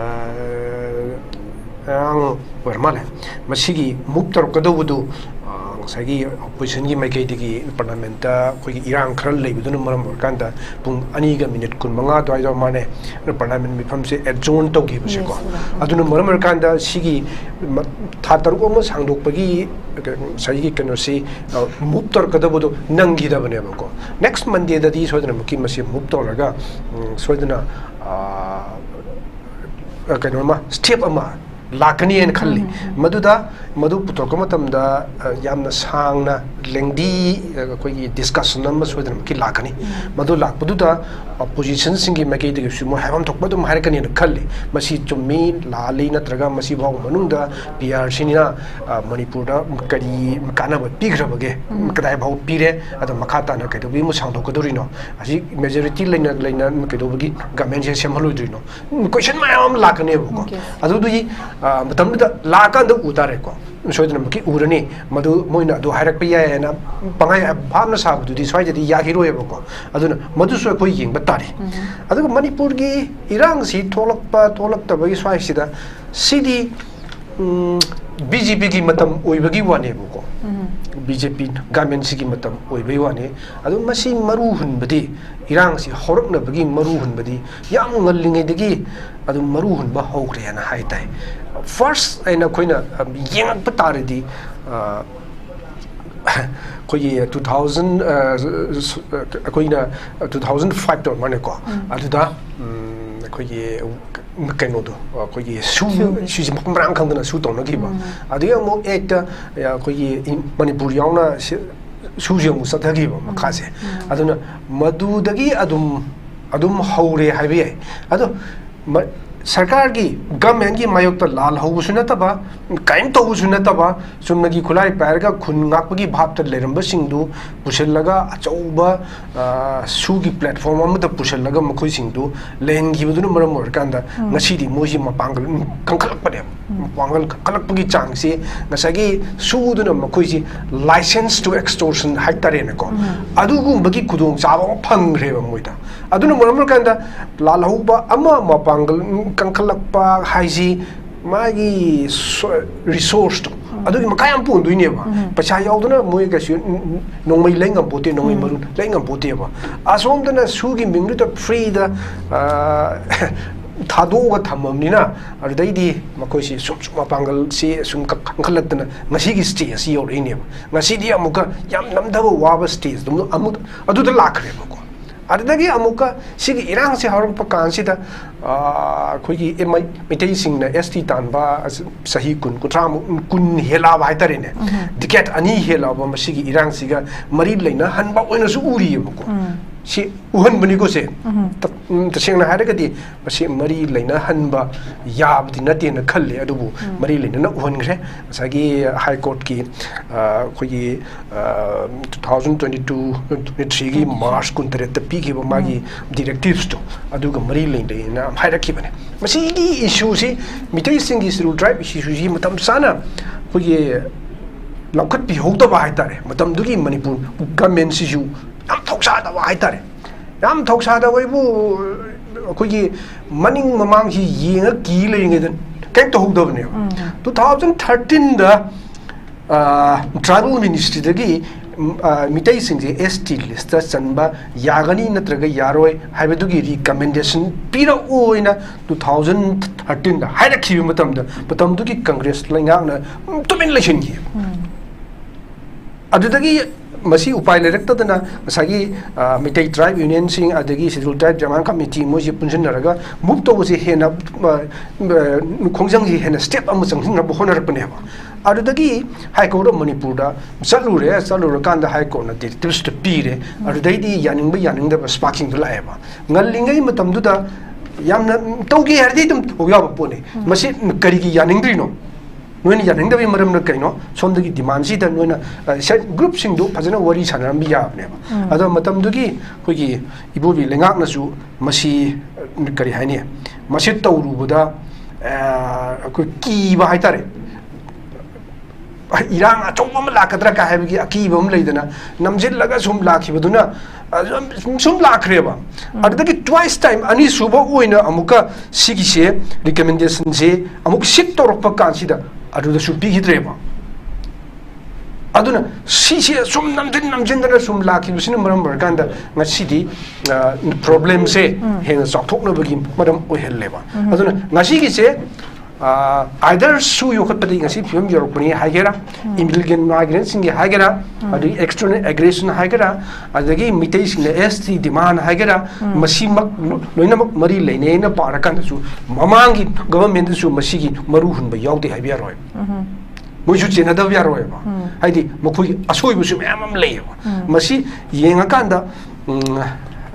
ꯉꯔꯥꯡ ꯑꯣꯏꯔ ꯃꯥꯜꯂꯦ, ꯃꯁꯤꯒꯤ move ꯇꯧꯔꯛꯀꯗꯧꯕꯗꯨ, ꯑ, ꯉꯁꯥꯏꯒꯤ oppositionꯒꯤ ꯃꯥꯏꯀꯩꯗꯒꯤ parliamentꯇ ꯑꯩꯈꯣꯏꯒꯤ ꯏꯔꯥꯡ ꯈꯔ ꯂꯩꯕꯗꯨꯅ ꯃꯔꯝ ꯑꯣꯏꯔꯀꯥꯟꯗ ꯄꯨꯡ ꯑꯅꯤꯒ minute ꯀꯨꯟꯃꯉꯥ ꯑꯗꯨꯋꯥꯏꯗ ꯃꯥꯅꯦ parliament ꯃꯤꯐꯝꯁꯦ adjourn ꯇꯧꯈꯤꯕꯁꯦꯀꯣ꯫ Yes, sir. ꯑꯗꯨꯅ ꯃꯔꯝ ꯑꯣꯏꯔꯀꯥꯟꯗ ꯁꯤꯒꯤ ꯃ-, ꯊꯥ ꯇꯔꯨꯛ ꯑꯃ ꯁꯥꯡꯗꯣꯛꯄꯒꯤ ꯉꯁꯥꯏꯒꯤ ꯀꯩꯅꯣꯁꯤ, ꯑ, move ꯇꯧꯔꯛꯀꯗꯧꯕꯗꯣ ꯅꯪꯈꯤꯗꯕꯅꯦꯕꯀꯣ꯫ Next Mondayꯗꯗꯤ ꯁꯣꯏꯗꯅꯃꯛꯀꯤ ꯃꯁꯤ move ꯇꯧꯔꯒ, ꯎꯝ, ꯁꯣꯏꯗꯅ, ꯑ, ꯑ, ꯀꯩꯅꯣ ꯑꯃ, step ꯑꯃ ꯂꯥꯛꯀꯅꯤ ꯍꯥꯏꯅ ꯈꯜꯂꯤ꯫ ꯎꯝ, ꯎꯝ, ꯎꯝ꯫ ꯃꯗꯨꯗ, ꯃꯗꯨ ꯄꯨꯊꯣꯔꯛꯄ ꯃꯇꯝꯗ, ꯑ, ꯌꯥꯝꯅ ꯁꯥꯡꯅ, lengthy, ꯑ, ꯑꯩꯈꯣꯏꯒꯤ discussion ꯑꯃ ꯁꯣꯏꯗꯅꯃꯛꯀꯤ ꯂꯥꯛꯀꯅꯤ꯫ ꯎꯝ꯫ ꯃꯗꯨ ꯂꯥꯛꯄꯗꯨꯗ oppositionꯁꯤꯡꯒꯤ ꯃꯥꯏꯀꯩꯗꯒꯤꯁꯨ ꯃꯣꯏ ꯍꯥꯏꯐꯝ ꯊꯣꯛꯄ ꯑꯗꯨꯝ ꯍꯥꯏꯔꯛꯀꯅꯤꯅ ꯈꯜꯂꯤ꯫ ꯃꯁꯤ ꯆꯨꯝꯃꯤ, ꯂꯥꯜꯂꯤ, ꯅꯠꯇ꯭ꯔꯒ ꯃꯁꯤ ꯐꯥꯎꯕ ꯃꯅꯨꯡꯗ PRCꯅꯤꯅ, ꯑ, ꯃꯅꯤꯄꯨꯔꯗ ꯀꯔꯤ ꯀꯥꯟꯅꯕ ꯄꯤꯈ꯭ꯔꯕꯒꯦ? ꯎꯝ꯫ ꯀꯗꯥꯏ ꯐꯥꯎ ꯄꯤꯔꯦ? ꯑꯗꯣ ꯃꯈꯥ ꯇꯥꯅ ꯀꯩꯗꯧꯕꯒꯤ ꯑꯃꯨꯛ ꯁꯥꯡꯗꯣꯛꯀꯗꯧꯔꯤꯅꯣ? ꯍꯧꯖꯤꯛ majority ꯂꯩꯅ, ꯂꯩꯅ ꯀꯩꯗꯧꯕꯒꯤ governmentꯁꯦ ꯁꯦꯝꯍꯜꯂꯣꯏꯗꯣꯏꯅꯣ? ꯎꯝ, question ꯃꯌꯥꯝ ꯑꯃ ꯂꯥꯛꯀꯅꯦꯕꯀꯣ꯫ Okay. ꯑꯗꯨꯗꯨꯒꯤ, ꯑ, ꯃꯇꯝꯗꯨꯗ ꯂꯥꯛꯑꯀꯥꯟꯗ ꯎ ꯇꯥꯔꯦꯀꯣ꯫ ꯁꯣꯏꯗꯅꯃꯛꯀꯤ ꯎꯔꯅꯤ꯫ ꯃꯗꯨ ꯃꯣꯏꯅ ꯑꯗꯨ ꯍꯥꯏꯔꯛꯄ ꯌꯥꯏ ꯍꯥꯏꯅ ꯄꯪꯍꯥꯏ ꯚꯥꯞꯅ ꯁꯥꯕꯗꯨꯗꯤ ꯁ꯭ꯋꯥꯏꯗꯗꯤ ꯌꯥꯈꯤꯔꯣꯏꯕꯀꯣ꯫ ꯑꯗꯨꯅ ꯃꯗꯨꯁꯨ ꯑꯩꯈꯣꯏ ꯌꯦꯡꯕ ꯇꯥꯔꯤ꯫ ꯎꯝ꯫ ꯑꯗꯨꯒ ꯃꯅꯤꯄꯨꯔꯒꯤ ꯏꯔꯥꯡꯁꯤ ꯊꯣꯛꯂꯛꯄ ꯊꯣꯛꯂꯛꯇꯕꯒꯤ ꯁ꯭ꯋꯥꯏꯁꯤꯗ ꯁꯤꯗꯤ, ꯎꯝ, BJPꯒꯤ ꯃꯇꯝ ꯑꯣꯏꯕꯒꯤ ꯋꯥꯅꯦꯕꯀꯣ꯫ ꯎꯝ꯫ BJP governmentꯁꯤꯒꯤ ꯃꯇꯝ ꯑꯣꯏꯕꯒꯤ ꯋꯥꯅꯤ꯫ ꯑꯗꯨ ꯃꯁꯤ ꯃꯔꯨ ꯍꯨꯟꯕꯗꯤ, ꯏꯔꯥꯡꯁꯤ ꯍꯧꯔꯛꯅꯕꯒꯤ ꯃꯔꯨ ꯍꯨꯟꯕꯗꯤ ꯌꯥꯝ ꯉꯜꯂꯤꯉꯩꯗꯒꯤ ꯑꯗꯨꯝ ꯃꯔꯨ ꯍꯨꯟꯕ ꯍꯧꯈ꯭ꯔꯦꯅ ꯍꯥꯏ ꯇꯥꯏ꯫ First ꯑꯩꯅ ꯑꯩꯈꯣꯏꯅ, ꯑ, ꯌꯦꯡꯉꯛꯄ ꯇꯥꯔꯗꯤ, ꯑ, ꯑꯩꯈꯣꯏꯒꯤ two thousand, ꯑ, ꯑꯩꯈꯣꯏꯅ two thousand five ꯇꯧꯔꯝꯕꯅꯦꯀꯣ꯫ ꯎꯝ꯫ ꯑꯗꯨꯗ, ꯎꯝ, ꯑꯩꯈꯣꯏꯒꯤ ꯀꯩꯅꯣꯗꯣ, ꯑꯩꯈꯣꯏꯒꯤ ꯁꯨ, ꯁꯨ. ꯁꯨꯁꯤ ꯃꯐꯝ ꯃꯔꯥꯡ ꯈꯪꯗꯅ ꯁꯨ ꯇꯧꯅꯈꯤꯕ꯫ ꯎꯝ. ꯑꯗꯒꯤ ꯑꯃꯨꯛ ꯑꯦꯛꯇ ꯑꯩꯈꯣꯏꯒꯤ ꯏꯟ-, ꯃꯅꯤꯄꯨꯔ ꯌꯥꯎꯅ ꯁꯤ-, ꯁꯨꯁꯤ ꯑꯃꯨꯛ ꯆꯠꯊꯈꯤꯕ ꯎꯝ. ꯃꯈꯥꯁꯦ꯫ ꯎꯝ. ꯑꯗꯨꯅ ꯃꯗꯨꯗꯒꯤ ꯑꯗꯨꯝ, ꯑꯗꯨꯝ ꯍꯧꯔꯦ ꯍꯥꯏꯕ ꯌꯥꯏ꯫ ꯑꯗꯣ ꯃ-, ꯁꯔꯀꯥꯔꯒꯤ, ꯒꯃꯦꯟꯒꯤ ꯃꯥꯌꯣꯛꯇ ꯂꯥꯜ ꯍꯧꯕꯁꯨ ꯅꯠꯇꯕ, ꯀꯔꯤꯝ ꯇꯧꯕꯁꯨ ꯅꯠꯇꯕ, ꯆꯨꯝꯅꯒꯤ ꯈꯨꯠꯂꯥꯏ ꯄꯥꯏꯔꯒ ꯈꯨꯟ ꯉꯥꯛꯄꯒꯤ ꯚꯥꯞꯇ ꯂꯩꯔꯝꯕꯁꯤꯡꯗꯨ ꯄꯨꯁꯤꯜꯂꯒ ꯑꯆꯧꯕ, ꯑ, ꯁꯨꯒꯤ platform ꯑꯃꯗ ꯄꯨꯁꯤꯜꯂꯒ ꯃꯈꯣꯏꯁꯤꯡꯗꯨ ꯂꯩꯍꯟꯈꯤꯕꯗꯨꯅ ꯃꯔꯝ ꯑꯣꯏꯔꯀꯥꯟꯗ ꯎꯝ. ꯉꯁꯤꯗꯤ ꯃꯣꯏꯁꯤ ꯃꯄꯥꯡꯒꯜ ꯀꯟꯈꯠꯂꯛꯄꯅꯦꯕ꯫ ꯎꯝ. ꯃꯄꯥꯡꯒꯜ ꯀꯟꯈꯠꯂꯛꯄꯒꯤ ꯆꯥꯡꯁꯦ ꯉꯁꯥꯏꯒꯤ ꯁꯨꯗꯨꯅ ꯃꯈꯣꯏꯁꯤ license to extortion ꯍꯥꯏꯇꯥꯔꯦꯅꯦꯀꯣ, ꯎꯝ. ꯑꯗꯨꯒꯨꯝꯕꯒꯤ ꯈꯨꯗꯣꯡꯆꯥꯕ ꯑꯃ ꯐꯪꯈ꯭ꯔꯦꯕ ꯃꯣꯏꯗ꯫ ꯑꯗꯨꯅ ꯃꯔꯝ ꯑꯣꯏꯔꯀꯥꯟꯗ ꯂꯥꯜꯍꯧꯕ ꯑꯃ ꯃꯄꯥꯡꯒꯜ ꯀꯟꯈꯠꯂꯛꯄ ꯍꯥꯏꯁꯤ ꯃꯥꯒꯤ ꯁꯣ-, resource ꯇꯣ, ꯎꯝ. ꯑꯗꯨꯒꯤ ꯃꯈꯥ ꯌꯥꯝ ꯄꯣꯟꯗꯣꯏꯅꯦꯕ꯫ ꯎꯝ. ꯄꯩꯁꯥ ꯌꯥꯎꯗꯅ ꯃꯣꯏ ꯀꯩꯁꯨ ꯅꯣꯡꯃꯩ ꯂꯩ ꯉꯝꯄꯣꯠꯇꯦ, ꯅꯣꯡꯃꯩ ꯎꯝ. ꯃꯔꯨ ꯂꯩ ꯉꯝꯄꯣꯠꯇꯦꯕ꯫ ꯑꯁꯣꯝꯗꯅ ꯁꯨꯒꯤ ꯃꯤꯡꯗꯨꯗ free ꯗ, ꯑ, ꯊꯥꯗꯣꯛꯑꯒ ꯊꯝꯃꯕꯅꯤꯅ, ꯑꯗꯨꯗꯩꯗꯤ ꯃꯈꯣꯏꯁꯤ ꯁꯨꯝ ꯁꯨꯝ ꯃꯄꯥꯡꯒꯜꯁꯤ ꯁꯨꯝ ꯀ-, ꯀꯟꯈꯠꯂꯛꯇꯅ ꯉꯁꯤꯒꯤ stage ꯑꯁꯤ ꯌꯧꯔꯛꯏꯅꯦꯕ꯫ ꯉꯁꯤꯗꯤ ꯑꯃꯨꯛꯀ ꯌꯥꯝ ꯅꯝꯊꯕ ꯋꯥꯕ stage ꯗꯨ ꯑꯃꯨꯛ ꯑꯗꯨꯗ ꯂꯥꯛꯈ꯭ꯔꯦꯕꯀꯣ꯫ ꯑꯗꯨꯗꯒꯤ ꯑꯃꯨꯛꯀ ꯁꯤꯒꯤ ꯏꯔꯥꯡꯁꯦ ꯍꯧꯔꯛꯄ ꯀꯥꯟꯁꯤꯗ, ꯑ, ꯑꯩꯈꯣꯏꯒꯤ ꯑꯦꯝ ꯑꯥꯏ ꯃꯩꯇꯩꯁꯤꯡꯅ ꯑꯦꯁ ꯇꯤ ꯇꯥꯟꯕ ꯑꯁ-, ꯆꯍꯤ ꯀꯨꯟ, ꯀꯨꯟꯊ꯭ꯔꯥꯃꯨꯛ, ꯀꯨꯟ ꯍꯦꯜꯂꯛꯑꯕ ꯍꯥꯏꯇꯥꯔꯦꯅꯦ꯫ ꯎꯝ. Decade ꯑꯅꯤ ꯍꯦꯜꯂꯛꯑꯕ ꯃꯁꯤꯒꯤ ꯏꯔꯥꯡꯁꯤꯒ ꯃꯔꯤ ꯂꯩꯅꯍꯟꯕ ꯑꯣꯏꯅꯁꯨ ꯎꯔꯤꯑꯕꯀꯣ꯫ ꯎꯝ. ꯁꯤ ꯎꯍꯟꯕꯅꯤꯀꯣ ꯁꯦ꯫ ꯎꯝ. ꯇ-, ꯎꯝ, ꯇꯁꯦꯡꯅ ꯍꯥꯏꯔꯒꯗꯤ ꯃꯁꯤ ꯃꯔꯤ ꯂꯩꯅꯍꯟꯕ ꯌꯥꯕꯗꯤ ꯅꯠꯇꯦꯅ ꯈꯜꯂꯤ, ꯑꯗꯨꯕꯨ ꯎꯝ. ꯃꯔꯤ ꯂꯩꯅꯅ ꯎꯍꯟꯈ꯭ꯔꯦ꯫ ꯉꯁꯥꯏꯒꯤ High Court ꯀꯤ, ꯑ, ꯑꯩꯈꯣꯏꯒꯤ, ꯑ, two thousand twenty-two, twenty-three ꯒꯤ twenty-three. March ꯀꯨꯟꯇꯔꯦꯠꯇ ꯄꯤꯈꯤꯕ ꯃꯥꯒꯤ ꯎꯝ. Directives ꯇꯣ, ꯑꯗꯨꯒ ꯃꯔꯤ ꯂꯩꯅꯩꯅ ꯍꯥꯏꯔꯛꯈꯤꯕꯅꯦ꯫ ꯃꯁꯤꯒꯤ issue ꯁꯤ, ꯃꯤꯇꯩꯁꯤꯡꯒꯤ Scheduled Tribe issue ꯁꯤ ꯃꯇꯝ ꯆꯥꯅ ꯑꯩꯈꯣꯏꯒꯤ ꯂꯧꯈꯠꯄꯤꯍꯧꯗꯕ ꯍꯥꯏꯇꯥꯔꯦ꯫ ꯃꯇꯝꯗꯨꯒꯤ ꯃꯅꯤꯄꯨꯔ government ꯁꯤꯁꯨ ꯌꯥꯝ ꯊꯧꯁꯥꯗꯕ ꯍꯥꯏꯇꯥꯔꯦ꯫ ꯌꯥꯝ ꯊꯧꯁꯥꯗꯕ ꯍꯥꯏꯕꯨ ꯑꯩꯈꯣꯏꯒꯤ ꯃꯅꯤꯡ ꯃꯃꯥꯡꯁꯤ ꯌꯦꯡꯉ ꯀꯤ ꯂꯩꯔꯤꯉꯩꯗ ꯀꯔꯤꯝ ꯇꯧꯍꯧꯗꯕꯅꯦꯕ꯫ ꯎꯝ. Two thousand thirteen ꯗ, ꯑ, Tribal Ministry ꯗꯒꯤ, ꯎꯝ, ꯑ, ꯃꯤꯇꯩꯁꯤꯡꯁꯦ S T list ꯇ ꯆꯟꯕ ꯌꯥꯒꯅꯤ ꯅꯠꯇ꯭ꯔꯒ ꯌꯥꯔꯣꯏ ꯍꯥꯏꯕꯗꯨꯒꯤ recommendation ꯄꯤꯔꯛꯑꯣꯅ two thousand thirteen ꯗ ꯍꯥꯏꯔꯛꯈꯤꯕ ꯃꯇꯝꯗ, ꯃꯇꯝꯗꯨꯒꯤ Congress ꯂꯩꯉꯥꯛꯅ, ꯎꯝ, ꯇꯨꯃꯤꯟ ꯂꯩꯁꯤꯟꯈꯤ꯫ ꯎꯝ. ꯑꯗꯨꯗꯒꯤ ꯃꯁꯤ ꯎꯄꯥꯏ ꯂꯩꯔꯛꯇꯗꯅ ꯉꯁꯥꯏꯒꯤ, ꯑ, ꯃꯩꯇꯩ tribe unionꯁꯤꯡ ꯑꯗꯒꯤ Scheduled Tribe Development Committee ꯃꯣꯏꯁꯦ ꯄꯨꯟꯁꯤꯟꯅꯔꯒ move ꯇꯧꯕꯁꯦ ꯍꯦꯟꯅ, ꯑ, ꯑ, ꯈꯣꯡꯖꯪꯁꯤ ꯍꯦꯟꯅ step ꯑꯃ ꯆꯪꯁꯤꯟꯅꯕ ꯍꯣꯠꯅꯔꯛꯄꯅꯦꯕ꯫ ꯑꯗꯨꯗꯒꯤ High Court of ꯃꯅꯤꯄꯨꯔꯗ ꯆꯠꯂꯨꯔꯦ, ꯆꯠꯂꯨꯔꯀꯥꯟꯗ High Courtꯅ directivesꯇꯨ ꯄꯤꯔꯦ꯫ ꯑꯗꯨꯗꯩꯗꯤ ꯌꯥꯅꯤꯡꯕ ꯌꯥꯅꯤꯡꯗꯕ sparkingꯗꯨ ꯂꯥꯛꯑꯦꯕ꯫ ꯉꯜꯂꯤꯉꯩ ꯃꯇꯝꯗꯨꯗ ꯌꯥꯝꯅ ꯇꯧꯒꯦ ꯍꯥꯏꯔꯗꯤ ꯑꯗꯨꯝ ꯇꯧ ꯌꯥꯕ ꯄꯣꯠꯅꯤ꯫ ꯃꯁꯤ ꯀꯔꯤꯒꯤ ꯌꯥꯅꯤꯡꯗ꯭ꯔꯤꯅꯣ? ꯅꯣꯏꯅ ꯌꯥꯅꯤꯡꯗꯕꯒꯤ ꯃꯔꯝꯅ ꯀꯩꯅꯣ? ꯁꯣꯝꯗꯒꯤ demandꯁꯤꯗ ꯅꯣꯏꯅ, ꯑ, ꯁꯦ-, groupꯁꯤꯡꯗꯨ ꯐꯖꯅ ꯋꯥꯔꯤ ꯁꯥꯟꯅꯔꯝꯕ ꯌꯥꯕꯅꯦꯕ꯫ ꯑꯗꯣ ꯃꯇꯝꯗꯨꯒꯤ ꯑꯩꯈꯣꯏꯒꯤ ꯏꯕꯣꯕꯤ ꯂꯩꯉꯥꯛꯅꯁꯨ ꯃꯁꯤ, ꯑ, ꯀꯔꯤ ꯍꯥꯏꯅꯤ, ꯃꯁꯤ ꯇꯧꯔꯨꯕꯗ, ꯑ, ꯑꯩꯈꯣꯏ ꯀꯤꯕ ꯍꯥꯏꯇꯥꯔꯦ꯫ ꯏꯔꯥꯡ ꯑꯆꯧꯕ ꯑꯃ ꯂꯥꯛꯀꯗ꯭ꯔꯥ ꯀꯥꯏ ꯍꯥꯏꯕꯒꯤ ꯑꯀꯤꯕ ꯑꯃ ꯂꯩꯗꯅ ꯅꯝꯁꯤꯜꯂꯒ ꯁꯨꯝ ꯂꯥꯛꯈꯤꯕꯗꯨꯅ, ꯑ, ꯁꯨꯝ, ꯁꯨꯝ ꯂꯥꯛꯈ꯭ꯔꯦꯕ꯫ ꯑꯗꯨꯗꯒꯤ twice time, ꯑꯅꯤꯁꯨꯕ ꯑꯣꯏꯅ ꯑꯃꯨꯛꯀ ꯁꯤꯒꯤꯁꯦ, recommendationꯁꯦ ꯑꯃꯨꯛ sit ꯇꯧꯔꯛꯄ ꯀꯥꯟꯁꯤꯗ ꯑꯗꯨꯗꯁꯨ ꯄꯤꯈꯤꯗ꯭ꯔꯦꯕ꯫ ꯑꯗꯨꯅ ꯁꯤꯁꯦ ꯁꯨꯝ ꯅꯝꯖꯤꯟ ꯅꯝꯖꯤꯟꯗꯅ ꯁꯨꯝ ꯂꯥꯛꯈꯤꯕꯁꯤꯅ ꯃꯔꯝ ꯑꯣꯏꯔꯀꯥꯟꯗ ꯉꯁꯤꯗꯤ, ꯑ, problemꯁꯦ ꯍꯦꯟꯅ ꯆꯥꯎꯊꯣꯛꯅꯕꯒꯤ ꯃꯔꯝ ꯑꯣꯏꯍꯜꯂꯦꯕ꯫ ꯑꯗꯨꯅ ꯉꯁꯤꯒꯤꯁꯦ, ꯑ, either ꯁꯨ ꯌꯣꯛꯈꯠꯄꯗꯒꯤ ꯉꯁꯤ ꯐꯤꯕꯝ ꯌꯧꯔꯛꯄꯅꯤ ꯍꯥꯏꯒꯦꯔꯥ, illegal migrantꯁꯤꯡꯒꯤ ꯍꯥꯏꯒꯦꯔꯥ, ꯑꯗꯒꯤ external aggression ꯍꯥꯏꯒꯦꯔꯥ, ꯑꯗꯒꯤ ꯃꯤꯇꯩꯁꯤꯡꯅ ST demand ꯍꯥꯏꯒꯦꯔꯥ, ꯃꯁꯤꯃꯛ ꯂꯣꯏꯅꯃꯛ ꯃꯔꯤ ꯂꯩꯅꯩꯅ ꯄꯥꯔꯀꯥꯟꯗꯁꯨ ꯃꯃꯥꯡꯒꯤ governmentꯗꯁꯨ ꯃꯁꯤꯒꯤ ꯃꯔꯨ ꯍꯨꯟꯕ ꯌꯥꯎꯗꯦ ꯍꯥꯏꯕ ꯌꯥꯔꯣꯏ꯫ ꯃꯣꯏꯁꯨ ꯆꯦꯟꯅꯗꯕ ꯌꯥꯔꯣꯏꯕ꯫ ꯍꯥꯏꯗꯤ ꯃꯈꯣꯏꯒꯤ ꯑꯁꯣꯏꯕꯁꯨ ꯃꯌꯥꯝ ꯑꯃ ꯂꯩꯌꯦꯕ꯫ ꯃꯁꯤ ꯌꯦꯡꯉꯀꯥꯟꯗ, ꯎꯝ,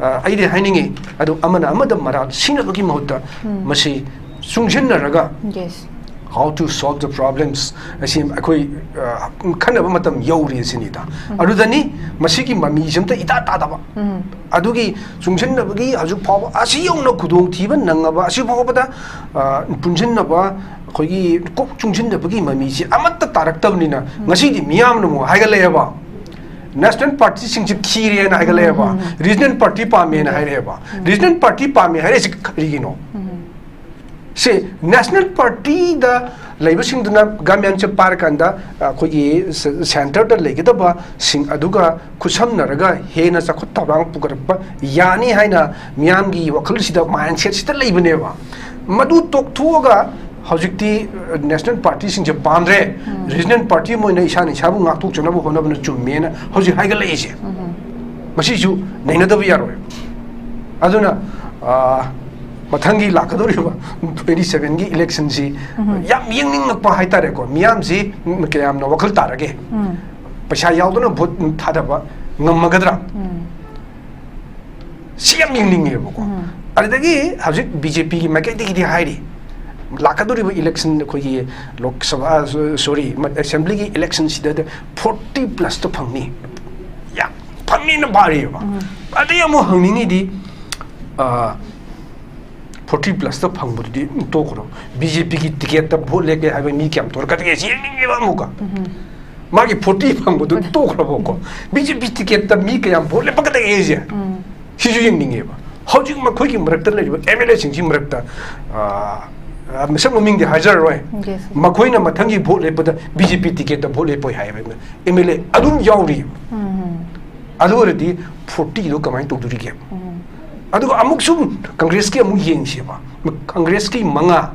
ꯑ, ꯑꯩꯗꯤ ꯍꯥꯏꯅꯤꯡꯉꯤ, ꯑꯗꯨ ꯑꯃꯅ ꯑꯃꯗ ꯃꯔꯥꯜ ꯁꯤꯅꯕꯒꯤ ꯃꯍꯨꯠꯇ ꯃꯁꯤ ꯆꯨꯡꯁꯤꯟꯅꯔꯒ, yes, how to solve the problems ꯑꯁꯤ ꯑꯩꯈꯣꯏ, ꯑ, ꯈꯟꯅꯕ ꯃꯇꯝ ꯌꯧꯔꯦ ꯁꯤꯅꯤꯗ꯫ ꯑꯗꯨꯗꯅꯤ ꯃꯁꯤꯒꯤ ꯃꯃꯤꯁꯦ ꯑꯝꯇ ꯏꯇꯥ ꯇꯥꯗꯕ꯫ ꯑꯗꯨꯒꯤ ꯆꯨꯡꯁꯤꯟꯅꯕꯒꯤ ꯍꯧꯖꯤꯛ ꯐꯥꯎꯕ ꯑꯁꯤ ꯌꯧꯅ ꯈꯨꯗꯣꯡꯊꯤꯕ ꯅꯪꯉꯕ ꯑꯁꯤ ꯐꯥꯎꯕꯗ, ꯑ, ꯄꯨꯟꯁꯤꯟꯅꯕ, ꯑꯩꯈꯣꯏꯒꯤ ꯀꯣꯛ ꯆꯨꯡꯁꯤꯟꯅꯕꯒꯤ ꯃꯃꯤꯁꯦ ꯑꯃꯠꯇ ꯇꯥꯔꯛꯇꯕꯅꯤꯅ ꯉꯁꯤꯗꯤ ꯃꯤꯌꯥꯝꯅ ꯑꯃꯨꯛ ꯍꯥꯏꯒꯠꯂꯛꯑꯦꯕ, national partyꯁꯤꯡꯁꯦ ꯈꯤꯔꯦꯅ ꯍꯥꯏꯒꯠꯂꯛꯑꯦꯕ, regional party ꯄꯥꯝꯃꯦꯅ ꯍꯥꯏꯔꯛꯑꯦꯕ꯫ Regional party ꯄꯥꯝꯃꯦ ꯍꯥꯏꯔꯛꯏꯁꯦ ꯀꯔꯤꯒꯤꯅꯣ? ꯁꯤ national partyꯗ ꯂꯩꯕꯁꯤꯡꯗꯨꯅ ꯒꯃꯦꯟꯁꯦ ꯄꯥꯏꯔꯀꯥꯟꯗ, ꯑꯩꯈꯣꯏꯒꯤ ꯁ-, centreꯗ ꯂꯩꯒꯗꯕꯁꯤꯡ ꯑꯗꯨꯒ ꯈꯨꯠꯁꯝꯅꯔꯒ ꯍꯦꯟꯅ ꯆꯥꯎꯈꯠ ꯊꯧꯔꯥꯡ ꯄꯨꯈꯠꯂꯛꯄ ꯌꯥꯅꯤ ꯍꯥꯏꯅ ꯃꯤꯌꯥꯝꯒꯤ ꯋꯥꯈꯜꯁꯤꯗ, mindsetꯁꯤꯗ ꯂꯩꯕꯅꯦꯕ꯫ ꯃꯗꯨ ꯇꯣꯛꯊꯣꯛꯑꯒ ꯍꯧꯖꯤꯛꯇꯤ ꯅꯦꯁꯅꯦꯜ ꯄꯥꯔꯇꯤꯁꯤꯡꯁꯦ ꯄꯥꯝꯗ꯭ꯔꯦ, ꯔꯤꯖꯅꯦꯜ ꯄꯥꯔꯇꯤ ꯑꯃ ꯑꯣꯏꯅ ꯏꯁꯥꯅ ꯏꯁꯥꯕꯨ ꯉꯥꯛꯊꯣꯛꯆꯅꯕ ꯍꯣꯠꯅꯕꯅ ꯆꯨꯝꯃꯦꯅ ꯍꯧꯖꯤꯛ ꯍꯥꯏꯒꯠꯂꯛꯏꯁꯦ꯫ ꯃꯁꯤꯁꯨ ꯅꯩꯅꯗꯕ ꯌꯥꯔꯣꯏ꯫ ꯑꯗꯨꯅ, ꯑꯥ, ꯃꯊꯪꯒꯤ ꯂꯥꯛꯀꯗꯧꯔꯤꯕ ꯇ꯭ꯋꯦꯟꯇꯤ ꯁꯚꯦꯟꯒꯤ ꯏꯂꯦꯛꯁꯟꯁꯤ ꯌꯥꯝ ꯌꯦꯡꯅꯤꯡꯉꯛꯄ ꯍꯥꯏꯇꯥꯔꯦꯀꯣ꯫ ꯃꯤꯌꯥꯝꯁꯤ ꯀꯌꯥꯝꯅ ꯋꯥꯈꯜ ꯇꯥꯔꯒꯦ? ꯄꯩꯁꯥ ꯌꯥꯎꯗꯅ ꯚꯣꯠ ꯊꯥꯗꯕ ꯉꯝꯃꯒꯗ꯭ꯔꯥ? ꯁꯤ ꯌꯥꯝ ꯌꯦꯡꯅꯤꯡꯉꯦꯕꯀꯣ꯫ ꯑꯗꯨꯗꯒꯤ ꯍꯧꯖꯤꯛ ꯕꯤ ꯖꯦ ꯄꯤꯒꯤ ꯃꯥꯏꯀꯩꯗꯒꯤꯗꯤ ꯍꯥꯏꯔꯤ, ꯂꯥꯛꯀꯗꯧꯔꯤꯕ ꯏꯂꯦꯛꯁꯟ, ꯑꯩꯈꯣꯏꯒꯤ ꯂꯣꯛ ꯁꯚꯥ, ꯁꯣꯔꯤ, ꯑꯦꯁꯦꯝꯕ꯭ꯂꯤꯒꯤ ꯏꯂꯦꯛꯁꯟꯁꯤꯗ ꯐꯣꯔꯇꯤ ꯄ꯭ꯂꯁꯇ ꯐꯪꯅꯤ, ꯌꯥꯝ ꯐꯪꯅꯤꯅ ꯄꯥꯔꯤꯑꯕ꯫ ꯑꯗꯩ ꯑꯃꯨꯛ ꯍꯪꯅꯤꯡꯉꯤꯗꯤ, ꯐꯣꯔꯇꯤ ꯄ꯭ꯂꯁꯇ ꯐꯪꯕꯗꯨꯗꯤ ꯇꯣꯛꯈ꯭ꯔꯣ, ꯕꯤ ꯖꯦ ꯄꯤꯒꯤ ꯇꯤꯀꯦꯠꯇ ꯚꯣꯠ ꯂꯦꯞꯀꯦ ꯍꯥꯏꯕ ꯃꯤ ꯀꯌꯥꯝ ꯊꯣꯛꯂꯛꯀꯗꯒꯦ ꯁꯤ ꯌꯦꯡꯅꯤꯡꯉꯦꯕ ꯑꯃꯨꯛꯀ꯫ ꯃꯥꯒꯤ ꯐꯣꯔꯇꯤ ꯐꯪꯕꯗꯨ ꯇꯣꯛꯈ꯭ꯔꯕꯀꯣ, ꯕꯤ ꯖꯦ ꯄꯤ ꯇꯤꯀꯦꯠꯇ ꯃꯤ ꯀꯌꯥꯝ ꯚꯣꯠ ꯂꯦꯞꯄꯛꯀꯗꯒꯦ ꯁꯤꯁꯨ ꯌꯦꯡꯅꯤꯡꯉꯦꯕ꯫ ꯍꯧꯖꯤꯛ ꯃꯈꯣꯏꯒꯤ ꯃꯔꯛꯇ ꯂꯩꯔꯤꯕ ꯑꯦꯝ ꯑꯦꯜ ꯑꯦꯁꯤꯡꯁꯤ ꯃꯔꯛꯇ, ꯑꯥ, ꯑꯥ, ꯃꯁꯛ ꯃꯃꯤꯡꯗꯤ ꯍꯥꯏꯖꯔꯔꯣꯏ꯫ ꯃꯈꯣꯏꯅ ꯃꯊꯪꯒꯤ ꯚꯣꯠ ꯂꯦꯞꯄꯗ ꯕꯤ ꯖꯦ ꯄꯤ ꯇꯤꯀꯦꯠꯇ ꯚꯣꯠ ꯂꯦꯞꯄꯣꯏ ꯍꯥꯏꯕ ꯑꯦꯝ ꯑꯦꯜ ꯑꯦ ꯑꯗꯨꯝ ꯌꯥꯎꯔꯤ꯫ ꯑꯗꯨ ꯑꯣꯏꯔꯗꯤ ꯐꯣꯔꯇꯤꯗꯣ ꯀꯃꯥꯏꯅ ꯇꯧꯗꯣꯔꯤꯒꯦ? ꯑꯗꯨꯒ ꯑꯃꯨꯛ ꯁꯨꯝ ꯀꯪꯒ꯭ꯔꯦꯁꯀꯤ ꯑꯃꯨꯛ ꯌꯦꯡꯁꯦꯕ꯫ ꯀꯪꯒ꯭ꯔꯦꯁꯀꯤ ꯃꯉꯥ,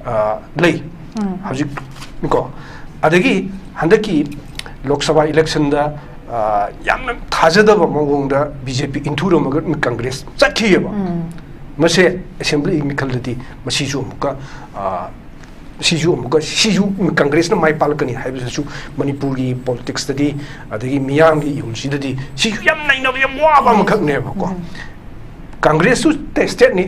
ꯑ, ꯂꯩ ꯍꯧꯖꯤꯛ ꯀꯣ꯫ ꯑꯗꯒꯤ ꯍꯟꯗꯛꯀꯤ ꯂꯣꯛ ꯁꯚꯥ ꯏꯂꯦꯛꯁꯟꯗ, ꯑ, ꯌꯥꯝꯅ ꯊꯥꯖꯗꯕ ꯃꯑꯣꯡꯗ ꯕꯤ ꯖꯦ ꯄꯤ ꯏꯟꯊꯨꯔꯝꯃꯒ ꯀꯪꯒ꯭ꯔꯦꯁ ꯆꯠꯈꯤꯑꯕ꯫ ꯃꯁꯦ ꯑꯦꯁꯦꯝꯕ꯭ꯂꯤ ꯃꯤꯈꯜꯗꯗꯤ ꯃꯁꯤꯁꯨ ꯑꯃꯨꯛꯀ, ꯑ, ꯁꯤꯁꯨ ꯑꯃꯨꯛꯀ, ꯁꯤꯁꯨ ꯀꯪꯒ꯭ꯔꯦꯁꯅ ꯃꯥꯏ ꯄꯥꯛꯂꯛꯀꯅꯤ ꯍꯥꯏꯕꯁꯤꯁꯨ ꯃꯅꯤꯄꯨꯔꯒꯤ ꯄꯣꯂꯤꯇꯤꯛꯁꯇꯗꯤ, ꯑꯗꯒꯤ ꯃꯤꯌꯥꯝꯒꯤ ꯏꯍꯨꯜꯁꯤꯗꯗꯤ ꯁꯤꯁꯨ ꯌꯥꯝ ꯅꯩꯅꯕ, ꯌꯥꯝ ꯋꯥꯕ ꯑꯃꯈꯛꯅꯦꯕꯀꯣ꯫ ꯀꯪꯒ꯭ꯔꯦꯁꯁꯨ ꯇꯦꯁꯇꯦꯠꯅꯤ,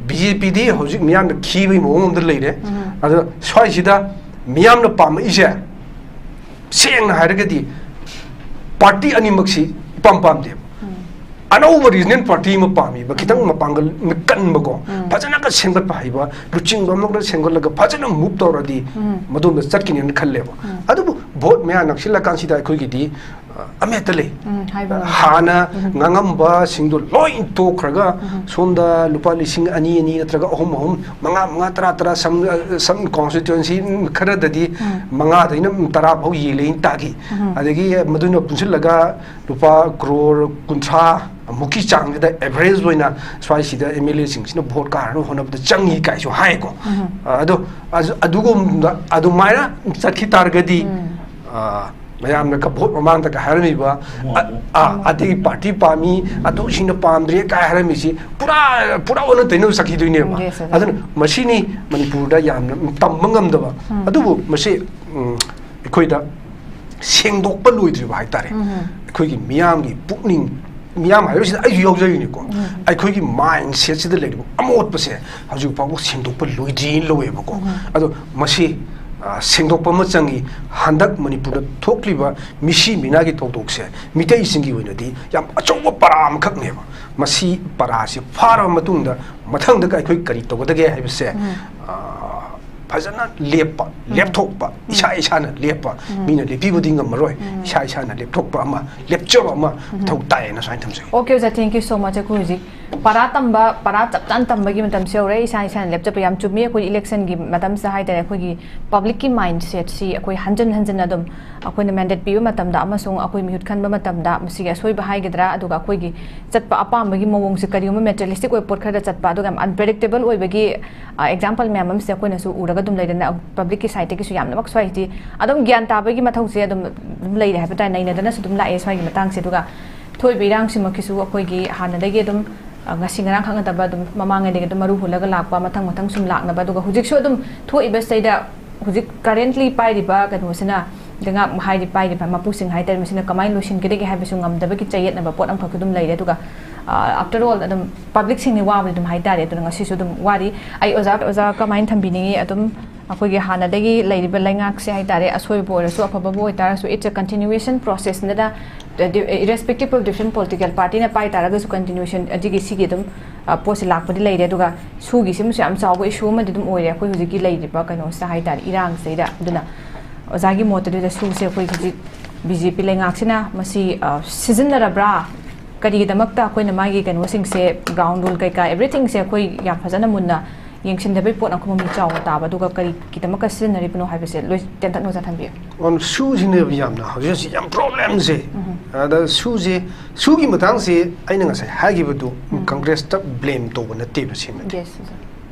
ꯕꯤ ꯖꯦ ꯄꯤꯗꯤ ꯍꯧꯖꯤꯛ ꯃꯤꯌꯥꯝꯅ ꯈꯤꯕꯒꯤ ꯃꯑꯣꯡ ꯑꯃꯗ ꯂꯩꯔꯦ꯫ ꯑꯗꯣ ꯁ꯭ꯋꯥꯏꯁꯤꯗ ꯃꯤꯌꯥꯝꯅ ꯄꯥꯝꯃꯛꯏꯁꯦ, ꯁꯦꯡꯅ ꯍꯥꯏꯔꯒꯗꯤ, ꯄꯥꯔꯇꯤ ꯑꯅꯤꯃꯛꯁꯤ ꯏꯄꯥꯝ ꯄꯥꯝꯗꯦꯕ꯫ ꯑꯅꯧꯕ ꯔꯤꯖꯅꯦꯜ ꯄꯥꯔꯇꯤ ꯑꯃ ꯄꯥꯝꯃꯤꯕ, ꯈꯤꯇꯪ ꯃꯄꯥꯡꯒꯜ ꯀꯟꯕꯀꯣ, ꯐꯖꯅꯒ ꯁꯦꯝꯒꯠꯄ ꯍꯩꯕ, ꯂꯨꯆꯤꯡꯕ ꯑꯃꯒ ꯁꯦꯝꯒꯠꯂꯒ ꯐꯖꯅ ꯃꯨꯚ ꯇꯧꯔꯗꯤ ꯃꯗꯣꯝꯗ ꯆꯠꯈꯤꯅꯦꯅ ꯈꯜꯂꯦꯕ꯫ ꯑꯗꯨꯕꯨ ꯚꯣꯠ ꯃꯌꯥ ꯅꯛꯁꯤꯜꯂꯀꯥꯟꯁꯤꯗ ꯑꯩꯈꯣꯏꯒꯤꯗꯤ, ꯑ, ꯑꯃꯍꯦꯛꯇ ꯂꯩ꯫ ꯎꯝ, ꯍꯥꯏꯕ ꯉꯝꯗꯦ꯫ ꯍꯥꯟꯅ ꯉꯥꯡꯉꯝꯕꯁꯤꯡꯗꯣ ꯂꯣꯏ ꯇꯣꯛꯈ꯭ꯔꯒ ꯁꯣꯝꯗ ꯂꯨꯄꯥ ꯂꯤꯁꯤꯡ ꯑꯅꯤ, ꯑꯅꯤ ꯅꯠꯇ꯭ꯔꯒ ꯑꯍꯨꯝ, ꯑꯍꯨꯝ, ꯃꯉꯥ, ꯃꯉꯥ, ꯇꯔꯥ, ꯇꯔꯥ, some, some constituency ꯈꯔꯗꯗꯤ ꯃꯉꯥꯗꯩꯅ ꯇꯔꯥ ꯐꯥꯎ ꯌꯦꯜꯂꯦꯅ ꯇꯥꯈꯤ꯫ ꯑꯗꯒꯤ ꯃꯗꯨꯅ ꯄꯨꯟꯁꯤꯜꯂꯒ ꯂꯨꯄꯥ ꯀ꯭ꯔꯣꯔ ꯀꯨꯟꯊ꯭ꯔꯥ ꯃꯨꯛꯀꯤ ꯆꯥꯡꯁꯤꯗ average ꯑꯣꯏꯅ ꯁ꯭ꯋꯥꯏꯁꯤꯗ MLA ꯁꯤꯡꯁꯤꯅ vote ꯀꯥꯔꯅꯕ ꯍꯣꯠꯅꯕꯗ ꯆꯪꯉꯤ ꯀꯥꯏꯁꯨ ꯍꯥꯏꯀꯣ꯫ ꯑꯗꯣ ꯑꯗꯨ-, ꯑꯗꯨꯒꯨꯝꯕ ꯑꯗꯨꯃꯥꯏꯅ ꯆꯠꯈꯤ ꯇꯥꯔꯒꯗꯤ, ꯑ, ꯃꯌꯥꯝꯅ ꯀ-, vote ꯃꯃꯥꯡꯗꯒ ꯍꯥꯏꯔꯝꯃꯤꯕ, ꯑ, ꯑ, ꯑꯇꯩ party ꯄꯥꯝꯃꯤ, ꯑꯇꯣꯞꯄꯁꯤꯡꯅ ꯄꯥꯝꯗ꯭ꯔꯦ ꯀꯥꯏ ꯍꯥꯏꯔꯝꯃꯤꯁꯤ ꯄꯨꯔꯥ, ꯄꯨꯔꯥ ꯑꯣꯟꯅ ꯇꯩꯅꯕ ꯆꯠꯈꯤꯗꯣꯏꯅꯦꯕ꯫ Yes, yes. ꯑꯗꯨꯅ ꯃꯁꯤꯅꯤ ꯃꯅꯤꯄꯨꯔꯗ ꯌꯥꯝꯅ ꯇꯝꯕ ꯉꯝꯗꯕ꯫ ꯑꯗꯨꯕꯨ ꯃꯁꯤ, ꯎꯝ, ꯑꯩꯈꯣꯏꯗ ꯁꯦꯡꯗꯣꯛꯄ ꯂꯣꯏꯗ꯭ꯔꯤꯕ ꯍꯥꯏꯇꯥꯔꯦ꯫ ꯑꯩꯈꯣꯏꯒꯤ ꯃꯤꯌꯥꯝꯒꯤ ꯄꯨꯛꯅꯤꯡ, ꯃꯤꯌꯥꯝ ꯍꯥꯏꯕꯁꯤꯗ ꯑꯩꯁꯨ ꯌꯥꯎꯖꯔꯤꯅꯤꯀꯣ꯫ ꯑꯩꯈꯣꯏꯒꯤ mindset ꯁꯤꯗ ꯂꯩꯔꯤꯕ ꯑꯃꯣꯠꯄꯁꯦ ꯍꯧꯖꯤꯛ ꯐꯥꯎꯕ ꯁꯦꯡꯗꯣꯛꯄ ꯂꯣꯏꯗ꯭ꯔꯤꯅ ꯂꯧꯋꯦꯕꯀꯣ꯫ ꯑꯗꯣ ꯃꯁꯤ, ꯑ, ꯁꯦꯡꯗꯣꯛꯄ ꯑꯃ ꯆꯪꯉꯤ꯫ ꯍꯟꯗꯛ ꯃꯅꯤꯄꯨꯔꯗ ꯊꯣꯛꯂꯤꯕ ꯃꯤꯁꯤ ꯃꯤꯅꯥꯒꯤ ꯊꯧꯗꯣꯛꯁꯦ ꯃꯤꯇꯩꯁꯤꯡꯒꯤ ꯑꯣꯏꯅꯗꯤ ꯌꯥꯝ ꯑꯆꯧꯕ ꯄꯔꯥ ꯑꯃꯈꯛꯅꯦꯕ꯫ ꯃꯁꯤ ꯄꯔꯥꯁꯤ ꯐꯥꯔꯕ ꯃꯇꯨꯡꯗ ꯃꯊꯪꯗ ꯑꯩꯈꯣꯏ ꯀꯔꯤ ꯇꯧꯒꯗꯒꯦ ꯍꯥꯏꯕꯁꯦ, ꯑ, ꯐꯖꯅ ꯂꯦꯞꯄ, ꯂꯦꯞꯊꯣꯛꯄ, ꯏꯁꯥ ꯏꯁꯥꯅ ꯂꯦꯞꯄ, ꯃꯤꯅ ꯂꯦꯞꯄꯤꯕꯗꯤ ꯉꯝꯃꯔꯣꯏ, ꯏꯁꯥ ꯏꯁꯥꯅ ꯂꯦꯞꯊꯣꯛꯄ ꯑꯃ, ꯂꯦꯞꯆꯕ ꯑꯃ ꯃꯊꯧ ꯇꯥꯏꯌꯦꯅ ꯁꯨꯃꯥꯏꯅ ꯊꯝꯖꯒꯦ꯫ Okay, ꯑꯣꯖꯥ, thank you so much꯫ ꯑꯩꯈꯣꯏ ꯍꯧꯖꯤꯛ ꯄꯔꯥ ꯇꯝꯕ, ꯄꯔꯥ ꯆꯞ ꯆꯥꯅ ꯇꯝꯕꯒꯤ ꯃꯇꯝꯁꯨ ꯌꯧꯔꯦ, ꯏꯁꯥ ꯏꯁꯥꯅ ꯂꯦꯞꯆꯕ ꯌꯥꯝ ꯆꯨꯝꯃꯤ꯫ ꯑꯩꯈꯣꯏ election ꯒꯤ ꯃꯇꯝꯁꯤꯗ ꯍꯥꯏꯇꯥꯔꯦ, ꯑꯩꯈꯣꯏꯒꯤ public ꯀꯤ mindset ꯁꯤ ꯑꯩꯈꯣꯏ ꯍꯟꯖꯤꯟ ꯍꯟꯖꯤꯟꯅ ꯑꯗꯨꯝ ꯑꯩꯈꯣꯏꯅ mandate ꯄꯤꯕ ꯃꯇꯝꯗ ꯑꯃꯁꯨꯡ ꯑꯩꯈꯣꯏ ꯃꯤꯍꯨꯠ ꯈꯟꯕ ꯃꯇꯝꯗ ꯃꯁꯤꯒꯤ ꯑꯁꯣꯏꯕ ꯍꯥꯏꯒꯗ꯭ꯔꯥ, ꯑꯗꯨꯒ ꯑꯩꯈꯣꯏꯒꯤ ꯆꯠꯄ ꯑꯄꯥꯝꯕꯒꯤ ꯃꯑꯣꯡꯁꯦ ꯀꯔꯤꯒꯨꯝꯕ materialistic ꯑꯣꯏꯕ ꯄꯣꯠ ꯈꯔꯗ ꯆꯠꯄ, ꯑꯗꯨꯒ ꯌꯥꯝ unpredictable ꯑꯣꯏꯕꯒꯤ, ꯑ, example ꯃꯌꯥꯝ ꯑꯃꯁꯦ ꯑꯩꯈꯣꯏꯅꯁꯨ ꯎꯔꯒ ꯑꯗꯨꯝ ꯂꯩꯔꯦꯅ꯫ Public ꯀꯤ side ꯇꯒꯤꯁꯨ ꯌꯥꯝꯅꯃꯛ ꯁ꯭ꯋꯥꯏꯁꯤꯗꯤ ꯑꯗꯨꯝ ꯒ꯭ꯌꯥꯟ ꯇꯥꯕꯒꯤ ꯃꯊꯧꯁꯦ ꯑꯗꯨꯝ, ꯑꯗꯨꯝ ꯂꯩꯔꯦ ꯍꯥꯏꯕ ꯇꯥꯔꯦ, ꯅꯩꯅꯗꯅꯁꯨ ꯑꯗꯨꯝ ꯂꯥꯛꯑꯦ ꯁ꯭ꯋꯥꯏꯒꯤ ꯃꯇꯥꯡꯁꯦ꯫ ꯑꯗꯨꯒ ꯊꯣꯛꯏꯕ ꯏꯔꯥꯡꯁꯤꯃꯛꯀꯤꯁꯨ ꯑꯩꯈꯣꯏꯒꯤ ꯍꯥꯟꯅꯗꯒꯤ ꯑꯗꯨꯝ, ꯑ, ꯉꯁꯤ ꯉꯔꯥꯡ ꯈꯛ ꯅꯠꯇꯕ ꯑꯗꯨꯝ ꯃꯃꯥꯡꯉꯩꯗꯒꯤ ꯑꯗꯨꯝ ꯃꯔꯨ ꯍꯨꯜꯂꯒ ꯂꯥꯛꯄ, ꯃꯊꯪ ꯃꯊꯪ ꯁꯨꯝ ꯂꯥꯛꯅꯕ, ꯑꯗꯨꯒ ꯍꯧꯖꯤꯛꯁꯨ ꯑꯗꯨꯝ ꯊꯣꯛꯏꯕꯁꯤꯗꯩꯗ ꯍꯧꯖꯤꯛ currently ꯄꯥꯏꯔꯤꯕ ꯀꯩꯅꯣꯁꯤꯅ, ꯂꯩꯉꯥꯛ ꯍꯥꯏꯗꯤ ꯄꯥꯏꯔꯤꯕ ꯃꯄꯨꯁꯤꯡ ꯍꯥꯏꯇꯥꯔꯦ, ꯃꯁꯤꯅ ꯀꯃꯥꯏꯅ ꯂꯣꯏꯁꯤꯟꯒꯗꯒꯦ ꯍꯥꯏꯕꯁꯨ ꯉꯝꯗꯕꯒꯤ ꯆꯌꯦꯠꯅꯕ ꯄꯣꯠ ꯑꯃꯈꯛꯁꯨ ꯑꯗꯨꯝ ꯂꯩꯔꯦ꯫ ꯑꯗꯨꯒ, ꯑ, after all ꯑꯗꯨꯝ public ꯁꯤꯡꯅ ꯋꯥꯕꯗꯤ ꯑꯗꯨꯝ ꯍꯥꯏꯇꯥꯔꯦ꯫ ꯑꯗꯨꯅ ꯉꯁꯤꯁꯨ ꯑꯗꯨꯝ ꯋꯥꯔꯤ꯫ ꯑꯩ ꯑꯣꯖꯥ, ꯑꯣꯖꯥ ꯀꯃꯥꯏꯅ ꯊꯝꯕꯤꯅꯤꯡꯉꯤ? ꯑꯗꯨꯝ ꯑꯩꯈꯣꯏꯒꯤ ꯍꯥꯟꯅꯗꯒꯤ ꯂꯩꯔꯤꯕ ꯂꯩꯉꯥꯛꯁꯦ ꯍꯥꯏꯇꯥꯔꯦ, ꯑꯁꯣꯏꯕ ꯑꯣꯏꯔꯁꯨ ꯑꯐꯕꯕꯨ ꯑꯣꯏꯇꯥꯔꯁꯨ, it's a continuation process ꯅꯤꯗ, irrespective of different political party ꯅ ꯄꯥꯏ ꯇꯥꯔꯒꯁꯨ continuation ꯑꯗꯨꯒꯤ ꯁꯤꯒꯤ ꯑꯗꯨꯝ, ꯑ, ꯄꯣꯠꯁꯦ ꯂꯥꯛꯄꯗꯤ ꯂꯩꯔꯦ꯫ ꯑꯗꯨꯒ ꯁꯨꯒꯤꯁꯤꯃꯁꯨ ꯌꯥꯝ ꯆꯥꯎꯕ issue ꯑꯃꯗꯤ ꯑꯗꯨꯝ ꯑꯣꯏꯔꯦ ꯑꯩꯈꯣꯏ ꯍꯧꯖꯤꯛꯀꯤ ꯂꯩꯔꯤꯕ ꯀꯩꯅꯣꯁꯤꯗ ꯍꯥꯏꯇꯥꯔꯦ, ꯏꯔꯥꯡꯁꯤꯗꯩꯗ꯫ ꯑꯗꯨꯅ ꯑꯣꯖꯥꯒꯤ ꯃꯣꯠꯇꯗꯤ ꯁꯨꯁꯦ ꯑꯩꯈꯣꯏ ꯍꯧꯖꯤꯛ ꯕꯤ ꯖꯦ ꯄꯤ ꯂꯩꯉꯥꯛꯁꯤꯅ ꯃꯁꯤ ꯑ, ꯁꯤꯖꯤꯟꯅꯔꯕ꯭ꯔꯥ? ꯀꯔꯤꯒꯤꯗꯃꯛꯇ ꯑꯩꯈꯣꯏꯅ ꯃꯥꯒꯤ ꯀꯩꯅꯣꯁꯤꯡꯁꯦ, ꯒ꯭ꯔꯥꯎꯟ ꯔꯨꯜ ꯀꯩꯀꯥ, ꯑꯦꯕ꯭ꯔꯤꯊꯤꯡꯁꯦ ꯑꯩꯈꯣꯏ ꯌꯥꯝ ꯐꯖꯅ ꯃꯨꯟꯅ ꯌꯦꯡꯁꯤꯟꯗꯕꯩ ꯄꯣꯠ ꯑꯃꯈꯨꯝ ꯃꯤ ꯆꯥꯎꯅ ꯇꯥꯕ, ꯑꯗꯨꯒ ꯀꯔꯤꯒꯤꯗꯃꯛꯇ ꯁꯤꯖꯤꯟꯅꯔꯤꯕꯅꯣ ꯍꯥꯏꯕꯁꯦ ꯂꯣꯏ ꯇꯦꯟꯇꯛꯅ ꯑꯣꯖꯥ ꯊꯝꯕꯤꯌꯨ꯫ ꯑꯣꯟ ꯁꯨꯁꯤꯅꯦꯕ ꯌꯥꯝꯅ ꯍꯧꯖꯤꯛ ꯍꯧꯖꯤꯛ ꯌꯥꯝ ꯄ꯭ꯔꯣꯕ꯭ꯂꯦꯝꯁꯦ꯫ ꯑꯗ ꯁꯨꯁꯦ, ꯁꯨꯒꯤ ꯃꯇꯥꯡꯁꯦ ꯑꯩꯅ ꯉꯁꯥꯏ ꯍꯥꯏꯈꯤꯕꯗꯨ, ꯀꯪꯒ꯭ꯔꯦꯁꯇ ꯕ꯭ꯂꯦꯝ ꯇꯧꯕ ꯅꯠꯇꯦꯕ ꯁꯤꯃꯗꯤ꯫ ꯌꯦꯁ, ꯑꯣꯖꯥ꯫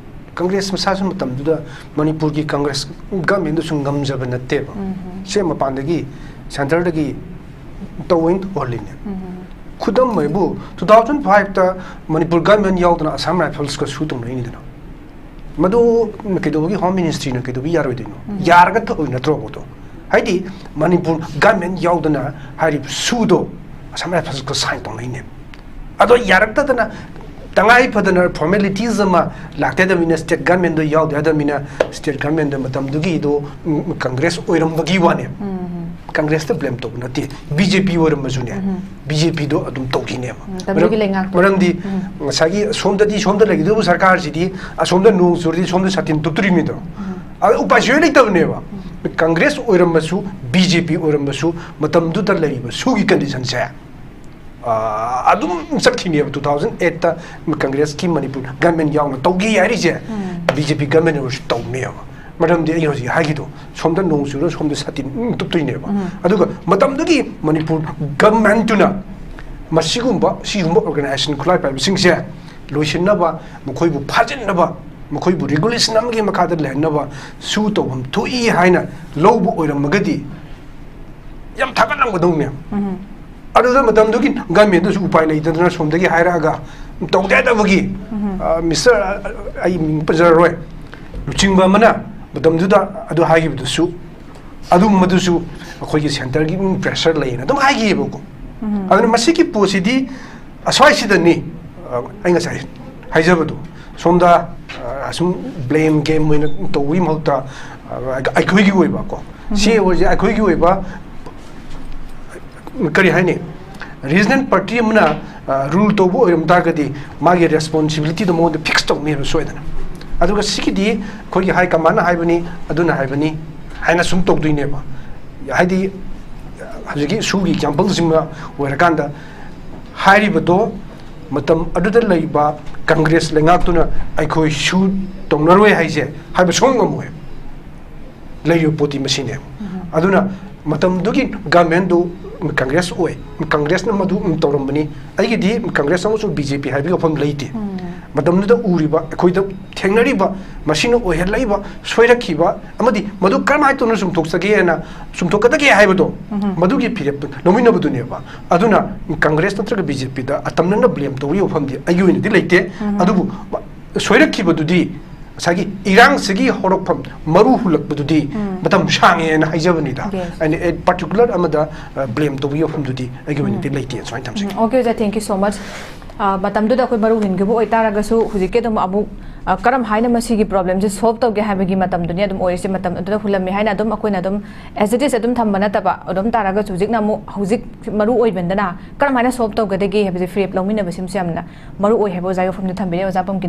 ꯀꯪꯒ꯭ꯔꯦꯁ ꯃꯁꯥꯁꯨ ꯃꯇꯝꯗꯨꯗ ꯃꯅꯤꯄꯨꯔꯒꯤ ꯀꯪꯒ꯭ꯔꯦꯁ ꯒꯃꯦꯟꯗꯨꯁꯨ ꯉꯝꯖꯕ ꯅꯠꯇꯦꯕ꯫ ꯁꯦ ꯃꯄꯥꯟꯗꯒꯤ, ꯁꯦꯟꯇꯔꯗꯒꯤ ꯇꯧꯋꯦꯅ ꯇꯧꯍꯜꯂꯤꯅꯦ꯫ ꯈꯨꯗꯝ ꯑꯣꯏꯕꯨ, ꯇꯨ ꯊꯥꯎꯖꯟ ꯐꯥꯏꯚꯇ ꯃꯅꯤꯄꯨꯔ ꯒꯃꯦꯟ ꯌꯥꯎꯗꯅ ꯑꯁꯥꯝ ꯔꯥꯏꯐꯜꯁꯀ ꯁꯨ ꯇꯧꯅꯩꯅꯤꯗꯅ꯫ ꯃꯗꯨ ꯀꯩꯗꯧꯕꯒꯤ ꯍꯣꯝ ꯃꯤꯅꯤꯁꯇ꯭ꯔꯤꯅ ꯀꯩꯗꯧꯕꯒꯤ ꯌꯥꯔꯣꯏꯗꯣꯏꯅꯣ? ꯌꯥꯔꯒ ꯇꯧꯏ ꯅꯠꯇ꯭ꯔꯣ ꯄꯣꯠꯇꯣ? ꯍꯥꯏꯗꯤ ꯃꯅꯤꯄꯨꯔ ꯒꯃꯦꯟ ꯌꯥꯎꯗꯅ ꯍꯥꯏꯔꯤꯕ ꯁꯨꯗꯣ ꯑꯁꯥꯝ ꯔꯥꯏꯐꯜꯁꯀ ꯁꯥꯏꯟ ꯇꯧꯅꯩꯅꯦ꯫ ꯑꯗꯣ ꯌꯥꯔꯛꯇꯗꯅ, ꯇꯉꯥꯏ ꯐꯗꯅ ꯐꯣꯔꯃꯦꯂꯤꯇꯤꯁ ꯑꯃ ꯂꯥꯛꯇꯦꯗꯃꯤꯅ, ꯁ꯭ꯇꯦꯠ ꯒꯃꯦꯟꯗꯣ ꯌꯥꯎꯗꯦ ꯍꯥꯏꯗꯃꯤꯅ, ꯁ꯭ꯇꯦꯠ ꯒꯃꯦꯟꯗꯣ ꯃꯇꯝꯗꯨꯒꯤꯗꯣ, ꯎꯝ, ꯀꯪꯒ꯭ꯔꯦꯁ ꯑꯣꯏꯔꯝꯕꯒꯤ ꯋꯥꯅꯦ꯫ ꯀꯪꯒ꯭ꯔꯦꯁꯇ ꯕ꯭ꯂꯦꯝ ꯇꯧꯕ ꯅꯠꯇꯦ, ꯕꯤ ꯖꯦ ꯄꯤ ꯑꯣꯏꯔꯝꯕꯁꯨꯅꯦ, ꯕꯤ ꯖꯦ ꯄꯤꯗꯣ ꯑꯗꯨꯝ ꯇꯧꯈꯤꯅꯦꯕ꯫ ꯃꯇꯝꯗꯨꯒꯤ ꯂꯩꯉꯥꯛꯇꯣ꯫ ꯃꯔꯝꯗꯤ ꯉꯁꯥꯏꯒꯤ ꯁꯣꯝꯗꯗꯤ, ꯁꯣꯝꯗ ꯂꯩꯒꯗꯧꯕ ꯁꯔꯀꯥꯔꯁꯤꯗꯤ ꯑꯁꯣꯝꯗ ꯅꯣꯡ ꯆꯨꯔꯗꯤ ꯁꯣꯝꯗ ꯁꯥꯇꯤꯟ ꯇꯨꯞꯇꯣꯔꯤꯃꯤꯗꯣ꯫ ꯑꯗ ꯎꯄꯥꯏ ꯁꯨꯡꯂꯩ ꯂꯩꯇꯕꯅꯦꯕ꯫ ꯀꯪꯒ꯭ꯔꯦꯁ ꯑꯣꯏꯔꯝꯕꯁꯨ, ꯕꯤ ꯖꯦ ꯄꯤ ꯑꯣꯏꯔꯝꯕꯁꯨ, ꯃꯇꯝꯗꯨꯗ ꯂꯩꯔꯤꯕ ꯁꯨꯒꯤ ꯀꯟꯗꯤꯁꯟꯁꯦ, ꯑ, ꯑꯗꯨꯝ ꯆꯠꯈꯤꯅꯦꯕ꯫ ꯇꯨ ꯊꯥꯎꯖꯟ ꯑꯩꯠꯇ ꯀꯪꯒ꯭ꯔꯦꯁꯀꯤ ꯃꯅꯤꯄꯨꯔ ꯒꯃꯦꯟ ꯌꯥꯎꯅ ꯇꯧꯒꯦ ꯍꯥꯏꯔꯤꯁꯦ, ꯕꯤ ꯖꯦ ꯄꯤ ꯒꯃꯦꯟ ꯑꯣꯏꯔꯁꯨ ꯇꯧꯅꯦꯕ꯫ ꯃꯔꯝꯗꯤ ꯑꯩ ꯍꯧꯖꯤꯛ ꯍꯥꯏꯈꯤꯗꯣ, ꯁꯣꯝꯗ ꯅꯣꯡ ꯆꯨꯔ ꯁꯣꯝꯗ ꯁꯥꯇꯤꯟ ꯑꯗꯨꯝ ꯇꯨꯞꯇꯣꯏꯅꯦꯕ꯫ ꯑꯗꯨꯒ ꯃꯇꯝꯗꯨꯒꯤ ꯃꯅꯤꯄꯨꯔ ꯒꯃꯦꯟꯇꯨꯅ ꯃꯁꯤꯒꯨꯝꯕ, ꯁꯤꯒꯨꯝꯕ ꯑꯣꯔꯒꯅꯥꯏꯖꯦꯁꯟ ꯈꯨꯠꯂꯥꯏ ꯄꯥꯏꯕꯁꯤꯡꯁꯦ ꯂꯣꯏꯁꯤꯟꯅꯕ, ꯃꯈꯣꯏꯕꯨ ꯐꯥꯖꯤꯟꯅꯕ, ꯃꯈꯣꯏꯕꯨ ꯔꯤꯒꯨꯂꯦꯁꯟ ꯑꯃꯒꯤ ꯃꯈꯥꯗ ꯂꯩꯍꯟꯅꯕ ꯁꯨ ꯇꯧꯐꯝ ꯊꯣꯛꯏ ꯍꯥꯏꯅ ꯂꯧꯕ ꯑꯣꯏꯔꯝꯃꯒꯗꯤ ꯌꯥꯝ ꯊꯥꯒꯠꯂꯝꯒꯗꯧꯅꯦ꯫ ꯑꯗꯨꯗ ꯃꯇꯝꯗꯨꯒꯤ ꯒꯃꯦꯟꯗꯨꯁꯨ ꯎꯄꯥꯏ ꯂꯩꯇꯗꯅ ꯁꯣꯝꯗꯒꯤ ꯍꯥꯏꯔꯛꯑꯒ ꯇꯧꯗꯦ ꯍꯥꯏꯗꯕꯒꯤ, ꯑ, ꯃꯤꯁꯇꯔ, ꯑ, ꯑꯩ ꯃꯤꯡ ꯄꯟꯖꯔꯔꯣꯏ, ꯂꯨꯆꯤꯡꯕ ꯑꯃꯅ ꯃꯇꯝꯗꯨꯗ ꯑꯗꯨ ꯍꯥꯏꯈꯤꯕꯗꯨꯁꯨ, ꯑꯗꯨꯒꯨꯝꯕꯗꯨꯁꯨ ꯑꯩꯈꯣꯏꯒꯤ ꯁꯦꯟꯇꯔꯒꯤ ꯄ꯭ꯔꯦꯁꯔ ꯂꯩꯌꯦꯅ ꯑꯗꯨꯝ ꯍꯥꯏꯈꯤꯑꯕꯀꯣ꯫ ꯑꯗꯨꯅ ꯃꯁꯤꯒꯤ ꯄꯣꯠꯁꯤꯗꯤ ꯑꯁ꯭ꯋꯥꯏꯁꯤꯗꯅꯤ, ꯑ, ꯑꯩ ꯉꯁꯥꯏ ꯍꯥꯏꯖꯕꯗꯣ, ꯁꯣꯝꯗ, ꯑ, ꯑꯁꯨꯝ ꯕ꯭ꯂꯦꯝ ꯒꯦꯝ ꯑꯣꯏꯅ ꯇꯧꯕꯒꯤ ꯃꯍꯨꯠꯇ, ꯑ, ꯑꯩꯈꯣꯏꯒꯤ ꯑꯣꯏꯕꯀꯣ, ꯁꯤ ꯑꯣꯏꯔꯤꯁꯦ ꯑꯩꯈꯣꯏꯒꯤ ꯑꯣꯏꯕ, ꯀꯔꯤ ꯍꯥꯏꯅꯤ, ꯔꯤꯖꯅꯦꯜ ꯄꯥꯔꯇꯤ ꯑꯃꯅ, ꯑ, ꯔꯨꯜ ꯇꯧꯕ ꯑꯣꯏꯔꯝ ꯇꯥꯔꯒꯗꯤ ꯃꯥꯒꯤ ꯔꯦꯁꯄꯣꯟꯁꯤꯕꯤꯂꯤꯇꯤꯗꯣ ꯃꯉꯣꯟꯗ ꯐꯤꯛꯁ ꯇꯧꯅꯦꯕ ꯁꯣꯏꯗꯅ꯫ ꯑꯗꯨꯒ ꯁꯤꯒꯤꯗꯤ ꯑꯩꯈꯣꯏꯒꯤ ꯍꯥꯏ ꯀꯃꯥꯟꯅ ꯍꯥꯏꯕꯅꯤ, ꯑꯗꯨꯅ ꯍꯥꯏꯕꯅꯤ ꯍꯥꯏꯅ ꯁꯨꯝ ꯇꯧꯗꯣꯏꯅꯦꯕ꯫ ꯍꯥꯏꯗꯤ, ꯍꯧꯖꯤꯛꯀꯤ ꯁꯨꯒꯤ ꯑꯦꯛꯖꯥꯝꯄꯜꯁꯤꯃ ꯑꯣꯏꯔꯀꯥꯟꯗ, ꯍꯥꯏꯔꯤꯕꯗꯣ ꯃꯇꯝ ꯑꯗꯨꯗ ꯂꯩꯕ ꯀꯪꯒ꯭ꯔꯦꯁ ꯂꯩꯉꯥꯛꯇꯨꯅ ꯑꯩꯈꯣꯏ ꯁꯨ ꯇꯧꯅꯔꯣꯏ ꯍꯥꯏꯁꯦ ꯍꯥꯏꯕ ꯁꯨꯡꯉꯝ ꯉꯝꯃꯣꯏ꯫ ꯂꯩꯔꯤꯕ ꯄꯣꯠꯇꯤ ꯃꯁꯤꯅꯦ꯫ ꯑꯗꯨꯅ ꯃꯇꯝꯗꯨꯒꯤ ꯒꯚꯔꯟꯃꯦꯟꯗꯨ ꯀꯪꯒ꯭ꯔꯦꯁ ꯑꯣꯏ, ꯀꯪꯒ꯭ꯔꯦꯁꯅ ꯃꯗꯨ ꯇꯧꯔꯝꯕꯅꯤ꯫ ꯑꯩꯒꯤꯗꯤ ꯀꯪꯒ꯭ꯔꯦꯁ ꯑꯃꯁꯨꯡ ꯕꯤ ꯖꯦ ꯄꯤ ꯍꯥꯏꯕꯒꯤ ꯋꯥꯐꯝ ꯂꯩꯇꯦ꯫ ꯃꯇꯝꯗꯨꯗ ꯎꯔꯤꯕ, ꯑꯩꯈꯣꯏꯗ ꯊꯦꯡꯅꯔꯤꯕ, ꯃꯁꯤꯅ ꯑꯣꯏꯍꯜꯂꯛꯏꯕ ꯁꯣꯏꯔꯛꯈꯤꯕ ꯑꯃꯗꯤ ꯃꯗꯨ ꯀꯔꯝꯍꯥꯏꯅ ꯇꯧꯅ ꯆꯨꯝꯊꯣꯛꯆꯒꯦꯅ, ꯆꯨꯝꯊꯣꯛꯀꯗꯒꯦ ꯍꯥꯏꯕꯗꯣ, ꯃꯗꯨꯒꯤ ꯐꯤꯔꯦꯞꯇꯨ ꯂꯧꯃꯤꯟꯅꯕꯗꯨꯅꯦꯕ꯫ ꯑꯗꯨꯅ ꯀꯪꯒ꯭ꯔꯦꯁ ꯅꯠꯇ꯭ꯔꯒ ꯕꯤ ꯖꯦ ꯄꯤꯗ ꯑꯇꯝꯅꯅ ꯕ꯭ꯂꯦꯝ ꯇꯧꯕꯒꯤ ꯋꯥꯐꯝꯗꯤ ꯑꯩꯒꯤ ꯑꯣꯏꯅꯗꯤ ꯂꯩꯇꯦ꯫ ꯑꯗꯨꯕꯨ ꯁꯣꯏꯔꯛꯈꯤꯕꯗꯨꯗꯤ ꯉꯁꯥꯏꯒꯤ ꯏꯔꯥꯡꯁꯤꯒꯤ ꯍꯧꯔꯛꯐꯝ, ꯃꯔꯨ ꯍꯨꯜꯂꯛꯄꯗꯨꯗꯤ ꯃꯇꯝ ꯁꯥꯡꯉꯦꯅ ꯍꯥꯏꯖꯕꯅꯤꯗ꯫ Yes. ꯑꯩꯅ ꯑꯦ ꯄꯥꯔꯇꯤꯀꯨꯂꯔ ꯑꯃꯗ ꯕ꯭ꯂꯦꯝ ꯇꯧꯕꯒꯤ ꯋꯥꯐꯝꯗꯨꯗꯤ ꯑꯩꯒꯤ ꯑꯣꯏꯅꯗꯤ ꯂꯩꯇꯦ꯫ ꯁꯨꯃꯥꯏꯅ ꯊꯝꯖꯒꯦ꯫ ꯎꯝ, okay, ꯑꯣꯖꯥ, thank you so much. ꯑ, ꯃꯇꯝꯗꯨꯗ ꯑꯩꯈꯣꯏ ꯃꯔꯨ ꯍꯨꯟꯈꯤꯕ ꯑꯣꯏꯇꯥꯔꯒꯁꯨ, ꯍꯧꯖꯤꯛꯀꯤ ꯑꯗꯨꯝ ꯑꯃꯨꯛ, ꯑ, ꯀꯔꯝ ꯍꯥꯏꯅ ꯃꯁꯤꯒꯤ ꯄ꯭ꯔꯣꯕ꯭ꯂꯦꯝꯁꯦ ꯁꯣꯜꯕ ꯇꯧꯒꯦ ꯍꯥꯏꯕꯒꯤ ꯃꯇꯝꯗꯨꯅꯤ ꯑꯗꯨꯝ ꯑꯣꯏꯔꯤꯁꯦ꯫ ꯃꯇꯝ ꯑꯗꯨꯗ ꯍꯨꯜꯂꯝꯃꯤ ꯍꯥꯏꯅ ꯑꯗꯨꯝ ꯑꯩꯈꯣꯏꯅ ꯑꯗꯨꯝ as it is ꯑꯗꯨꯝ ꯊꯝꯕ ꯅꯠꯇꯕ, ꯑꯗꯨꯝ ꯇꯥꯔꯒꯁꯨ ꯍꯧꯖꯤꯛꯅ ꯑꯃꯨꯛ, ꯍꯧꯖꯤꯛ ꯃꯔꯨ ꯑꯣꯏꯕꯗꯅ ꯀꯔꯝ ꯍꯥꯏꯅ ꯁꯣꯜꯕ ꯇꯧꯒꯗꯒꯦ ꯍꯥꯏꯕꯁꯦ ꯐꯤꯔꯦꯞ ꯂꯧꯃꯤꯟꯅꯕꯁꯤꯃꯁꯨ ꯌꯥꯝꯅ ꯃꯔꯨ ꯑꯣꯏ ꯍꯥꯏꯕ ꯑꯣꯖꯥꯒꯤ ꯋꯥꯐꯝꯗ ꯊꯝꯕꯤꯔꯦ꯫ ꯑꯣꯖꯥ ꯄꯝꯀꯤꯟ